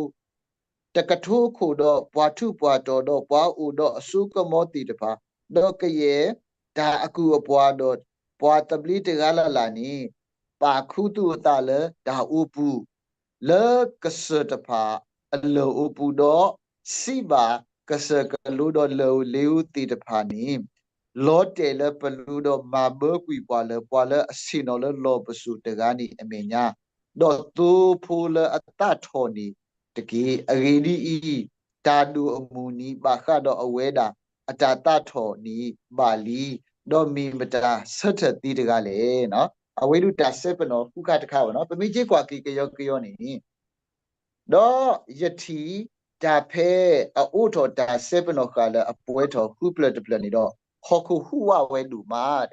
တကထိခိၣ်ဒီးပှၤထူးပှၤတီၤဒီး ပှၤအိၣ်ဒီးအစိကမီၤသ့ၣ်တဖၣ်, ဒီးကယဲၢ်တၢ်အကုၢ်အပှၤဒီး ပှၤသဘျ့တဂၤလၢ်လၢ်န့ၣ် ပာ်ခူသူၣ်အသးလၢတၢ်အိပူၤ, လၢကစၢၢ်တဖၣ်အလၢၢ်အိပူၤဒီး စံးဘၣ်ကစၢၢ်ကလိဒီးလၢၢ်ဧိၤလ့ၤဧိၤသ့ၣ်တဖၣ်န့ၣ် လီၤတဲာ်လၢပလိၤဒီးမၤဘၢကွံာ်ပှၤလၢ ပှၤလၢအဆ့ၣ်နီၤလၢလီၢ်ပစိာ်တဂၤန့ၣ်အမဲာ်ညါ, ဒီးသိဖိလၢအသးထီၣ်န့ၣ်တက့ၢ်. အဂ့ၢ်ဒ်အံၤ, တၢ်ဒိၣ်အမုၢ်နံၤဘၣ်ဃးဒီးအဝဲဒၣ်အတၢ်သးထီၣ်န့ၣ်ဘၣ်လံ, ဒီးမ့ၢ်မတၤဆၢထၢၣ်သ့တဂၤလဲၣ်. အဝဲဒၣ်တၢ်စဲပနီၣ်ဃုခါတခါဘၣ်နီၤ, ပမ့ၢ်က့ၤကွၢ်က့ၤကယီကယီန့ၣ် ဒီးယထံၣ်တၢ်ဖဲအအိးထီၣ်တၢ်စဲပနီၣ်ဃာ်လၢအပှဲၤထီၣ်ဃုဖျၢၣ်တဖျၢၣ်န့ၣ်ဒီး ဟီၣ်ခိၣ်ဟူးဝးဝဲဒိၣ်မး,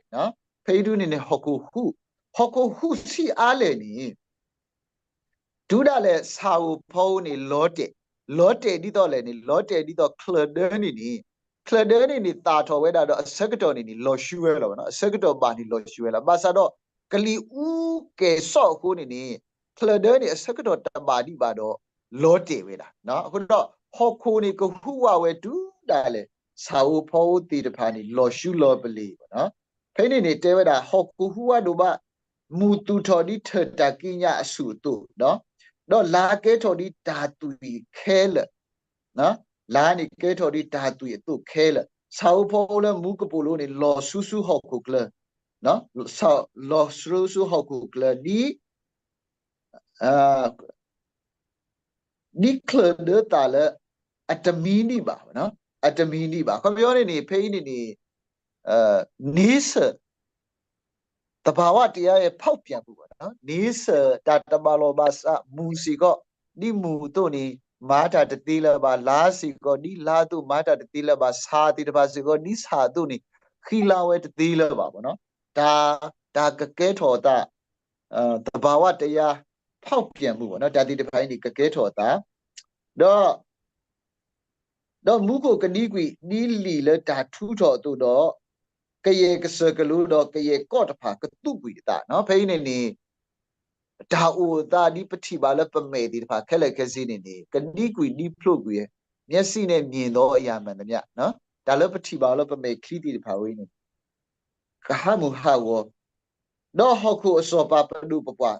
ဖဲအံၤဒုန့ၣ်န့ၣ် ဟီၣ်ခိၣ်ဟူး, ဟီၣ်ခိၣ်ဟူးဆံးအါလဲၣ်န့ၣ် တုၤဒၣ်လဲာ်ဆၣ်ဧိၤဖီဧိၤန့ၣ် လီၤတဲာ်, လီၤတဲာ်ဒ်သိးလဲၣ်န့ၣ် လီၤတဲာ်ဒ်သိးချၢၣ်ဒၢန့ၣ်န့ၣ်, ချၢၣ်ဒၢန့ၣ်န့ၣ် သၣ်ထီၣ်ဝဲဒၣ်ဒီးအဆၢကတီၢ်န့ၣ်န့ၣ် လီၤဆူဝဲလီၤ, အဆၢကတီၢ်ဘၣ်န့ၣ်လီၤဆူဝဲလီၤ. ဘၣ်ဆၣ်ဒီး ကလံၤအူကဲၤစီၣ်အဃိန့ၣ်န့ၣ် ချၢၣ်ဒၢန့ၣ် အဆၢကတီၢ်တဘၣ်ဒံးဘၣ်ဒီး လီၤတဲာ်ဝဲဒၣ်. အဃိဒီး ဟီၣ်ခိၣ်န့ၣ်ကဟူးဝးဝဲတုၤဒၣ်လဲာ် ဆၣ်ဧိၤဖီဧိၤသ့ၣ်တဖၣ်န့ၣ် လီၤဆူလီၤပလ့ၤဘၣ်. ဖဲန့ၣ်န့ၣ်တဲဝဲဒၣ် ဟီၣ်ခိၣ်ဟူးဝးဒိၣ်မး, မူၢ်သူၣ်ထီၣ်ဒ်ထၢၣ်တၢ်ကံးညာ်အဆူၣ်အသိး, ဒီးလါကဲထီၣ်ဒ်တၢ်သွံၣ်ခဲလၢာ်, လါန့ၣ်ကဲထီၣ်ဒ်တၢ်သွံၣ်အသိးခဲလၢာ်, ဆၣ်ဧိၤဖီဧိၤလၢမူကပိာ်လိၤန့ၣ် လီၤဆူဆူဟီၣ်ခိၣ်ချၢ, လီၤဆူဆူဟီၣ်ခိၣ်ချၢဒ် ဒ်ချၢၣ်ဒၢသၣ်လၢ အတမံဒံးဘၣ်, အတမံဒံးဘၣ်. ခီပညီန့ၣ်န့ၣ် ဖဲအံၤန့ၣ်န့ၣ် နေဆံ သဘာဝတရားရဲ့ ဖောက်ပြန်မှုပေါ့နော်. နေဆံ တၢ်တဘၣ်လီၢ်ဘၣ်စး မူၢ်စ့ၢ်ကီး ဒ်မူၢ်အသိးန့ၣ် မၤတၢ်တသ့လၢၤဘၣ်, လါစ့ၢ်ကီး ဒ်လါအသိး မၤတၢ်တသ့လၢၤဘၣ်, ဆၣ်သ့ၣ်တဖၣ်စ့ၢ်ကီး ဒ်ဆၣ်အသိးန့ၣ် ဃံလၤဝဲတသ့လၢၤဘၣ်ပေါ့နော်. တၢ် တၢ်ကကဲထီၣ်အသး သဘာဝတရား ဖောက်ပြန်မှုပေါ့နော်. တၢ်သ့ၣ်တဖၣ်အံၤန့ၣ် ကကဲထီၣ်အသး ဒီး ဒီးမူခိၣ်ကဒံကွံာ် ဒ်လံာ်လၢတၢ်ထူထီၣ်အသိးဒီး ကယဲၢ်ကစၢၢ်ကလိဒီး ကယဲၢ်ကီၢ်တဖၣ်ကသူးကွံာ်အသး. ဖဲအံၤန့ၣ်န့ၣ် တၢ်အိၣ်အသးဒ်ပထံၣ်ဘၣ်လၢပမဲာ်သ့ၣ်တဖၣ်ခဲလၢာ်ခဲဆ့န့ၣ်န့ၣ် ကဒံကွံာ်ဒ်ဖျိးကွံာ် မျက်စိနဲ့မြင်သောအရာမှန်သမျှ တၢ်လၢပထံၣ်ဘၣ်အီၤ လၢပမဲာ်ချံသ့ၣ်တဖၣ်ဝဲအံၤန့ၣ် ကဟးမုၢ်ဟးဂီၤ ဒီးဟီၣ်ခိၣ်အစီၤပၤပဒိၣ်ပပှၢ်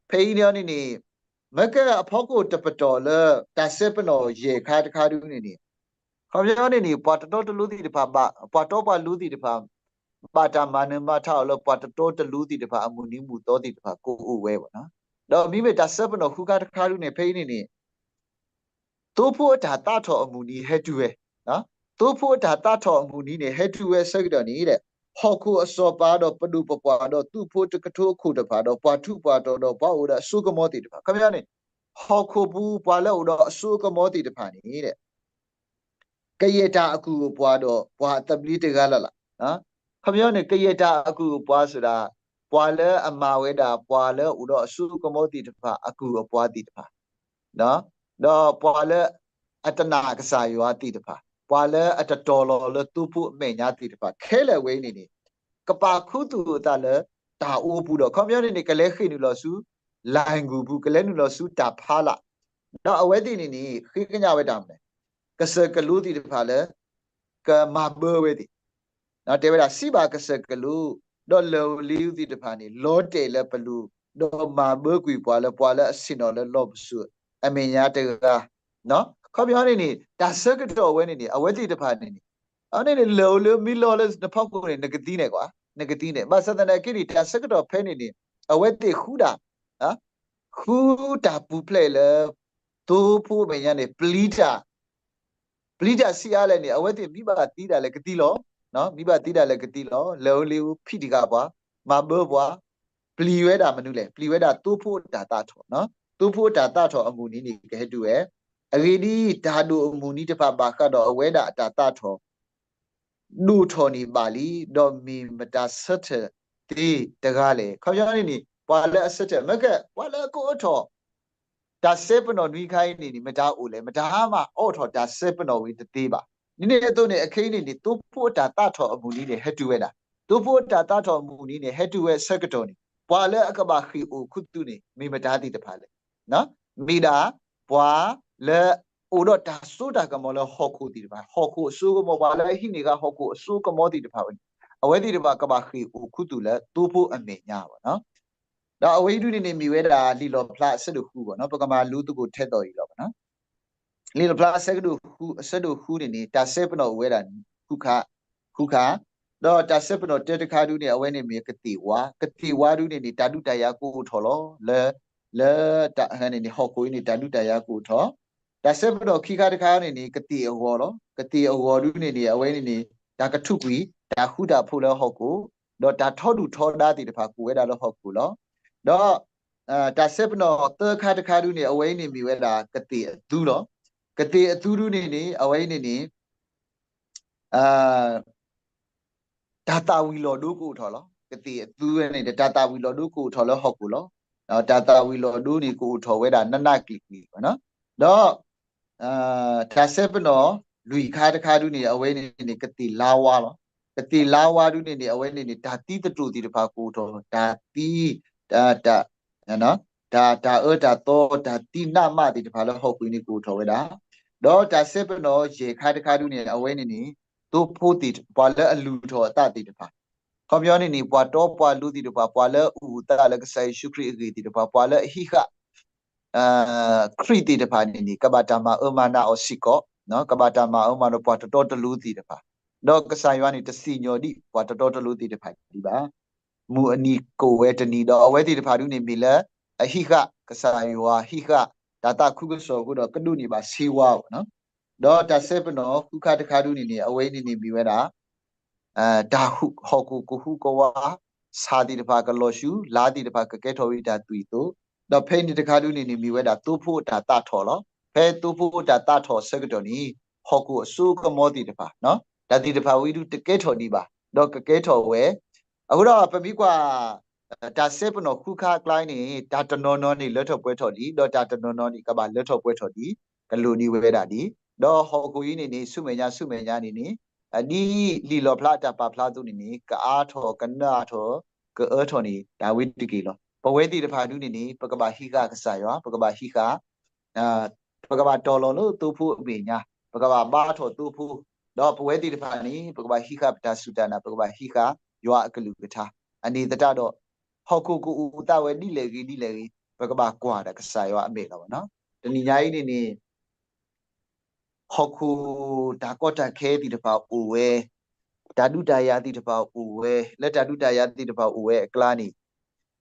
ဖဲအံၤန့ၣ်န့ၣ် မ့ၢ်ကဲအဖီခိၣ်တပတီၢ်လၢ တၢ်စဲပနီၣ်ယဲၢ်ခါတခါဒ်န့ၣ်န့ၣ် ခီပညီန့ၣ်န့ၣ် ပှၤတတီတလိၤသ့ၣ်တဖၣ်ဘၣ် ပှၤတီပှၤလိၤသ့ၣ်တဖၣ် ဘၣ်တၢ်မၤနၢၤမၤထါအီၤလၢ ပှၤတတီတလိၤသ့ၣ်တဖၣ် အမုၢ်နံၤမုၢ်သီသ့ၣ်တဖၣ် ကအိၣ်ဝဲဘၣ်နီၤ. ဒီးမ့မ့ၢ်တၢ်စဲပနီၣ်ဃုခါတခါဒ်န့ၣ် ဖဲအံၤန့ၣ်န့ၣ် သိဖိအတၢ်သးထီၣ်အမုၢ်နံၤဟဲတုၤဝဲ, သိဖိအတၢ်သးထီၣ်အမုၢ်နံၤန့ၣ် ဟဲတုၤဝဲအဆၢကတီၢ်န့ၣ်ဒီး ဟီၣ်ခိၣ်အစီၤပၤဒီးပဒိၣ်ပပှၢ်ဒီး သုးဖိတကထိအခိၣ်တဖၣ်ဒီး ပှၤထူးပှၤတီၤဒီး ပှၤအိၣ်ဒီးအစိကမီၤသ့ၣ်တဖၣ် ခီပညီန့ၣ် ဟီၣ်ခိၣ်ပူၤပှၤလၢအအိၣ်ဒီးအစိကမီၤသ့ၣ်တဖၣ်န့ၣ်ဒီး ကယဲၢ်တၢ်အကုၢ်အပှၤဒီး ပှၤအသဘျ့တဂၤလၢ်လၢ်, ခီပညီန့ၣ် ကယဲၢ်တၢ်အကုၢ်အပှၤစံးဒၣ် ပှၤလၢအမၤဝဲဒၣ် ပှၤလၢအိၣ်ဒီးအစိကမီၤသ့ၣ်တဖၣ် အကုၢ်အပှၤသ့ၣ်တဖၣ် ဒီးပှၤလၢအတနာ်ကစၢ်ယွၤသ့ၣ်တဖၣ်, ပှၤလၢအတတီၤလီၤလၢသိဖိအမဲာ်ညါသ့ၣ်တဖၣ် ခဲလၢာ်ဝဲအံၤန့ၣ်န့ၣ် ကပာ်ခူသူၣ်အသးလၢတၢ်အိပူၤဒီး ခီပညီန့ၣ်န့ၣ် ကလဲၤဃ့ၢ်နုာ်လီၤဆူ လၢၢ်ဂူၤပူၤ, ကလဲၤနုာ်လီၤဆူတၢ်ဖးလၢ်, ဒီးအဝဲသ့ၣ်န့ၣ်န့ၣ် ဃ့ကညးဝဲတၢ်မနုၤလဲၣ်, ကစၢၢ်ကလိသ့ၣ်တဖၣ်လၢ ကမၤဘၢဝဲသ့ၣ် တဲဝဲဒၣ် စံးဘၣ်ကစၢၢ်ကလိ ဒီးလၢၢ်ဧိၤလ့ဧိၤသ့ၣ်တဖၣ်န့ၣ် လီၤတဲာ်လၢပလိၤ, ဒီးမၤဘၢကွံာ်ပှၤလၢပှၤလၢအဆ့ၣ်နီၤလၢလီၢ်ပစိာ်အမဲာ်ညါတဂၤ, ခီပညီန့ၣ်န့ၣ် တၢ်ဆၢကတီၢ်ဝဲန့ၣ်န့ၣ် အဝဲသ့ၣ်တဖၣ်န့ၣ်န့ၣ် အန့ၣ်န့ၣ် လၢၢ်ဧိၤလ့ဧိၤမ့ၢ်လီၤလၢနဖီခိၣ်န့ၣ် နကသံန့ၣ်ကွၢ်, နကသံန့ၣ် ဘၣ်ဆၣ်သနာ်က့န့ၣ် တၢ်ဆၢကတီၢ်ဖဲန့ၣ်န့ၣ် အဝဲသ့ၣ်ဃုတၢ် ဃုတၢ်ပူၤဖျဲးလၢ သိဖိအမဲာ်ညါန့ၣ် ပျံၤတၢ် ပျံၤတၢ်ဆံးအါလဲၣ်န့ၣ် အဝဲသ့ၣ်မံဘၣ်သံဒၣ်လဲာ်ကသံလီၤ. မံဘၣ်သံဒၣ်လဲာ်ကသံလီၤ. လၢၢ်ဧိၤလ့ဧိၤဖံးတံၢ်ဃာ်ပှၤ, မၤဘၢပှၤ, ပျံၤဝဲဒၣ်မနုၤလဲၣ်, ပျံၤဝဲဒၣ်သိဖိအတၢ်သးထီၣ်, သိဖိအတၢ်သးထီၣ်အမုၢ်နံၤန့ၣ် ကဟဲတုၤဝဲ, အဂ့ၢ်ဒ်အံၤ, တၢ်ဒိၣ်အမုၢ်နံၤတဖၣ်ဘၣ်ဃးဒီးအဝဲဒၣ်အတၢ်သးထီၣ် ဒိၣ်ထီၣ်န့ၣ်ဘၣ်လံ, ဒီးမ့ၢ်မတၤဆၢထၢၣ်သ့တဂၤလဲၣ်. ခီပညီန့ၣ်န့ၣ် ပှၤလၢအဆၢထၢၣ် မ့ၢ်ကဲ ပှၤလၢအကအိးထီၣ် တၢ်စဲပနီၣ်နွံခါအံၤန့ၣ်န့ၣ် မတၤအိၣ်လဲၣ်, မတၤမၤအိးထီၣ်တၢ်စဲပနီၣ်ဝံၤတသ့ဘၣ်. ဒ်န့ၣ်အသိးန့ၣ် အခဲအံၤန့ၣ်န့ၣ် သိဖိအတၢ်သးထီၣ်အမုၢ်နံၤန့ၣ် ဟဲတုၤဝဲဒၣ်, သိဖိအတၢ်သးထီၣ်အမုၢ်နံၤန့ၣ် ဟဲတုၤဝဲအဆၢကတီၢ်န့ၣ် ပှၤလၢအကဘၣ်ဃ့ၢ်အိၣ်ခူသူၣ်န့ၣ် မ့ၢ်မတၤသ့ၣ်တဖၣ်လဲၣ်. မ့ၢ်ဒၣ် ပှၤလၢ အိၣ်ဒီးတၢ်စိတၢ်ကမီၤလၢဟီၣ်ခိၣ်သ့ၣ်တဖၣ်, ဟီၣ်ခိၣ်အစိကမီၤ ပှၤလၢအဟံးန့ၢ်ဃာ်ဟီၣ်ခိၣ်အစိကမီၤသ့ၣ်တဖၣ်ဝဲန့ၣ် အဝဲသ့ၣ်တဖၣ်ကဘၣ်ဃ့ၢ်အိၣ်ခူသူၣ်လၢသိဖိအမဲာ်ညါဘၣ်နီၤ. ဒီးအဝဲအံၤဒုန့ၣ်န့ၣ် မ့ၢ်ဝဲဒၣ်လံာ်လီၣ်ဖျါအဆၢဒိၣ်ဃုဘၣ်နီၤ, ပကမၤလိသကိးထဲသိးအံၤလီၤဘၣ်နီၤ. လံာ်လီၣ်ဖျါအဆၢကဒိၣ်ဃု အဆၢဒိၣ်ဃုန့ၣ်န့ၣ် တၢ်စဲပနီၣ်အိၣ်ဝဲဒၣ်ဃုခါ, ဃုခါ, ဒီးတၢ်စဲပနီၣ်တၢတခါဒုန့ၣ် အဝဲန့ၣ်မ့ၢ်ကသ့ၣ်ဝါ, ကသ့ၣ်ဝါဒုန့ၣ်န့ၣ် တၢ်ဒုးတၢ်ယၤကအိၣ်ထီၣ်လီၤ, လၢ လၢတၢ်န့ၣ်န့ၣ် ဟီၣ်ခိၣ်အံၤန့ၣ် တၢ်ဒုးတၢ်ယၤကအိၣ်ထီၣ်, တၢ်စဲပနီၣ်ခံခါတခါန့ၣ်န့ၣ် ကသ့ၣ်အဂီၤလီၤ, ကသ့ၣ်အဂီၤဒုန့ၣ်န့ၣ် အဝဲန့ၣ်န့ၣ် တၢ်ကထုးကွံာ် တၢ်ဃူတၢ်ဖိးလၢဟီၣ်ခိၣ်, ဒီးတၢ်ထီဒုၣ်ထီဒါသ့ၣ်တဖၣ်ကအိၣ်ဝဲဒၣ်လၢဟီၣ်ခိၣ်လီၤ. ဒီး တၢ်စဲပနီၣ်သၢခါတခါဒုန့ၣ် အဝဲအံၤန့ၣ်မ့ၢ်ဝဲဒၣ်ကသ့ၣ်အသူလီၤ. ကသ့ၣ်အသူဒုန့ၣ်န့ၣ် အဝဲအံၤန့ၣ်န့ၣ် တၢ်သၣ်ဝံၤလီၤဒိကအိၣ်ထီၣ်လီၤ. ကသ့ၣ်အသူန့ၣ် တၢ်သၣ်ဝံၤလီၤဒိကအိၣ်ထီၣ်လၢဟီၣ်ခိၣ်လီၤ. တၢ်သၣ်ဝံၤလီၤဒိန့ၣ် ကအိၣ်ထီၣ်ဝဲဒၣ်နးနးကျံၤကျံၤဘၣ်နီၤ. ဒီး တၢ်စဲပနီၣ်လွံၢ်ခါတခါဒုန့ၣ် အဝဲန့ၣ်န့ၣ် ကသ့ၣ်လါဝါလီၤ. ကသ့ၣ်လါဝါဒုန့ၣ်န့ၣ် အဝဲန့ၣ်န့ၣ် တၢ်သံသတြိာ်သ့ၣ်တဖၣ်ကအိၣ်ထီၣ်, တၢ်သံ တၢ် တၢ် တၢ်အၢတၢ်သီ တၢ်သံနးမးသ့ၣ်တဖၣ်လၢဟီၣ်ခိၣ်န့ၣ်ကအိၣ်ထီၣ်ဝဲဒၣ်, ဒီးတၢ်စဲပနီၣ်ယဲၢ်ခါတခါဒုန့ၣ် အဝဲန့ၣ်န့ၣ် သိဖိသ့ၣ် ပှၤလၢအလုၢ်ထီၣ်အသးသ့ၣ်တဖၣ်, ခီပညီန့ၣ်န့ၣ် ပှၤတီပှၤလိၤသ့ၣ်တဖၣ်, ပှၤလၢအအိၣ်အသးလၢကစၢ်ယ့ၣ်ၡူးခရံာ်အဂ့ၢ်သ့ၣ်တဖၣ်, ပှၤလၢအဟံးဃာ် ခရံာ်သ့ၣ်တဖၣ်န့ၣ်န့ၣ် ကဘၣ်တၢ်မၤအၢမၤနးအီၤစ့ၢ်ကီး, ကဘၣ်တၢ်မၤအၢမၤနးပှၤတတီတလိၤသ့ၣ်တဖၣ်, ဒီးကစၢ်ယွၤန့ၣ် တစံၣ်ညီၣ်ဒံးပှၤတတီတလိၤသ့ၣ်တဖၣ်ဒံးဘၣ်. မုၢ်အနံၤကအိၣ်ဝဲတနံၤ ဒီးအဝဲသ့ၣ်တဖၣ်ဒုန့ၣ် မ့ၢ်လၢအဟံးဃာ်ကစၢ်ယွၤ ဟံးဃာ်တၢ်သးခုကစီၣ်အဃိဒီး ကဒိးန့ၢ်ဘၣ်စ့ဝါအီၤနီၤ. ဒီးတၢ်စဲပနီၣ်ဃုခါတခါဒုန့ၣ်န့ၣ် အဝဲန့ၣ်န့ၣ်မ့ၢ်ဝဲဒၣ် တၢ်ဟီၣ်ခိၣ်ကဟူးကဝါ, ဆၣ်သ့ၣ်တဖၣ်ကလီၤဆူ, လါသ့ၣ်တဖၣ်ကကဲထီၣ်ဝံၤတၢ်သွံၣ်အသိး, ဒီးဖဲန့ၣ်တခါဒုန့ၣ်န့ၣ် မ့ၢ်ဝဲဒၣ်သိဖိအတၢ်သးထီၣ်လီၤ. ဖဲသိဖိအတၢ်သးထီၣ်အဆၢကတီၢ်န့ၣ် ဟီၣ်ခိၣ်အစိကမီၤသ့ၣ်တဖၣ်, တၢ်သ့ၣ်တဖၣ်ဝံၤဒုတကဲထီၣ်ဒံးဘၣ်, ဒီးကကဲထီၣ်ဝဲ. အဃိဒီးပမ့ၢ်ကွၢ် တၢ်စဲပနီၣ်ဃုခါအကျါန့ၣ် တၢ်တနီၤနီၤန့ၣ်လၢထီၣ်ပှဲၤထီၣ်လံ, ဒီးတၢ်တနီၤနီၤန့ၣ် ကဘၣ်လၢထီၣ်ပှဲၤထီၣ်ဒံး, ကလိၣ်ဒံးဝဲဒၣ်ဒံး, ဒီးဟီၣ်ခိၣ်အံၤန့ၣ်န့ၣ် ဆူမဲာ်ညါဆူမဲာ်ညါန့ၣ်န့ၣ် ဒ်လံာ်လီၣ်ဖျါအတၢ်ပာ်ဖျါအသိးန့ၣ်န့ၣ် ကအါထီၣ်ကနၣ်ထီၣ် ကအၢထီၣ်န့ၣ် တၢ်ဝဲတက့ၢ်လီၤ. ပဝဲသ့ၣ်တဖၣ်ဒုန့ၣ်န့ၣ် ပကဘၣ်ဟံးဃာ်ကစၢ်ယွၤ, ပကဘၣ်ဟံးဃာ် ပကဘၣ်တီၤလီၤလၢသိဖိအမဲာ်ညါ, ပကဘၣ်ဘါထီၣ်သိဖိ, ဒီးပဝဲသ့ၣ်တဖၣ်န့ၣ် ပကဘၣ်ဟံးဃာ်ပတၢ်စူၢ်တၢ်နာ်, ပကဘၣ်ဟံးဃာ်ယွၤအကလုၢ်ကထါ, အန့ၣ်သတးဒီး ဟီၣ်ခိၣ်ကအိၣ်သးဝဲဒ်လဲၣ်ဂ့ၤဒ်လဲၣ်ဂ့ၤ ပကဘၣ်ကွၢ်ဒီးကစၢ်ယွၤအမဲာ်လီၤဘၣ်နီၤ. တနံၤညါအံၤန့ၣ်န့ၣ် ဟီၣ်ခိၣ်တၢ်ကီတၢ်ခဲသ့ၣ်တဖၣ်အိၣ်ဝဲ, တၢ်ဒုးတၢ်ယၤသ့ၣ်တဖၣ်အိၣ်ဝဲ, လၢတၢ်ဒုးတၢ်ယၤသ့ၣ်တဖၣ်အိၣ်ဝဲအကျါန့ၣ်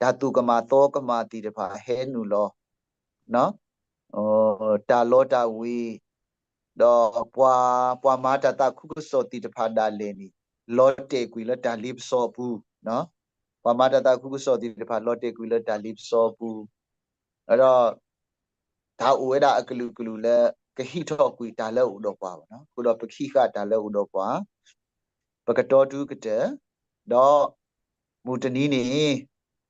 တၢ်သူၣ်ကမၣ်သီကမၣ်သ့ၣ်တဖၣ်ဟဲနုာ်လီၤ, တၢ်လီတၢ်ဝ့ၤ, ဒီးပှၤ ပှၤမၤတၢ်သးခုကစီၣ်သ့ၣ်တဖၣ်ဒၣ်လဲာ်န့ၣ် လီၤတဲာ်ကွံာ်လၢတၢ်လ့ပစီအပူၤ, ပှၤမၤတၢ်သးခုကစီၣ်သ့ၣ်တဖၣ် လီၤတဲာ်ကွံာ်လၢတၢ်လ့ပစီအပူၤ, ဒီး တၢ်အိၣ်ဝဲဒၣ်အကလုာ်ကလုာ်လၢ ကဟံးထီၣ်ကွံာ်တၢ်လၢအအိၣ်ဒီးပှၤဘၣ်နီၤ. အဃိဒီးပကဟံးဃာ်တၢ်လၢအအိၣ်ဒီးပှၤ, ပကတီတုၤကတၢၢ်, ဒီးမုၢ်တနံၤန့ၣ်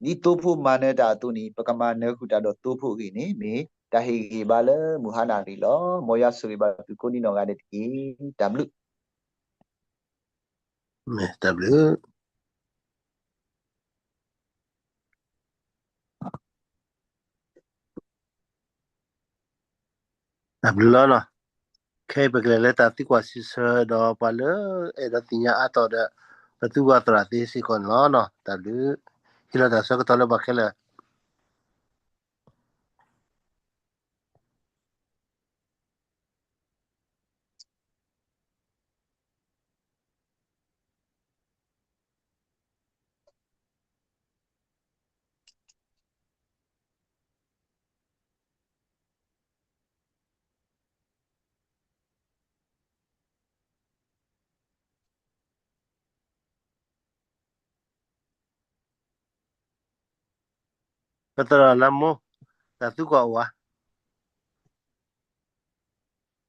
ဒ်သိဖိမၤနၢၤတၢ်အသိးန့ၣ် ပကမၤနၢၤဃုာ်တၢ်ဒီးသိဖိအဂ့ၢ်န့ၣ် မ့ၢ်တၢ်ဟ့ၣ်ဂံၢ်ဘါလၢမုၢ်ဟါနၣ်ရံၣ်လီၤ. မ်ယွၤဆိၣ်ဂ့ၤဘၣ်သုကိးဒံနီၢ်ဂၤဒဲးတက့ၢ်. တၢ်ဘျုး မ့ၢ်တၢ်ဘျုး တၢ်ဘျုးလီၤနီၤ. ခဲအံၤပကလဲၤလၢတၢ်သံကွၢ်စံးဆၢဒီးပှၤလၢအဲၣ်ဒိးသ့ၣ်ညါအါတီၤဒီး ပသူဝဲသရၣ်သ့စ့ၢ်ကီးန့ၣ်လီၤနီၤ. တၢ်ဘျုး ဟ့ၣ်လီၤတၢ်ဆၢကတီၢ်လၢပှၤခဲလၢာ် ပသရၣ်လါမိၢ် တၢ်သံကွၢ်အိၣ်ဧါ.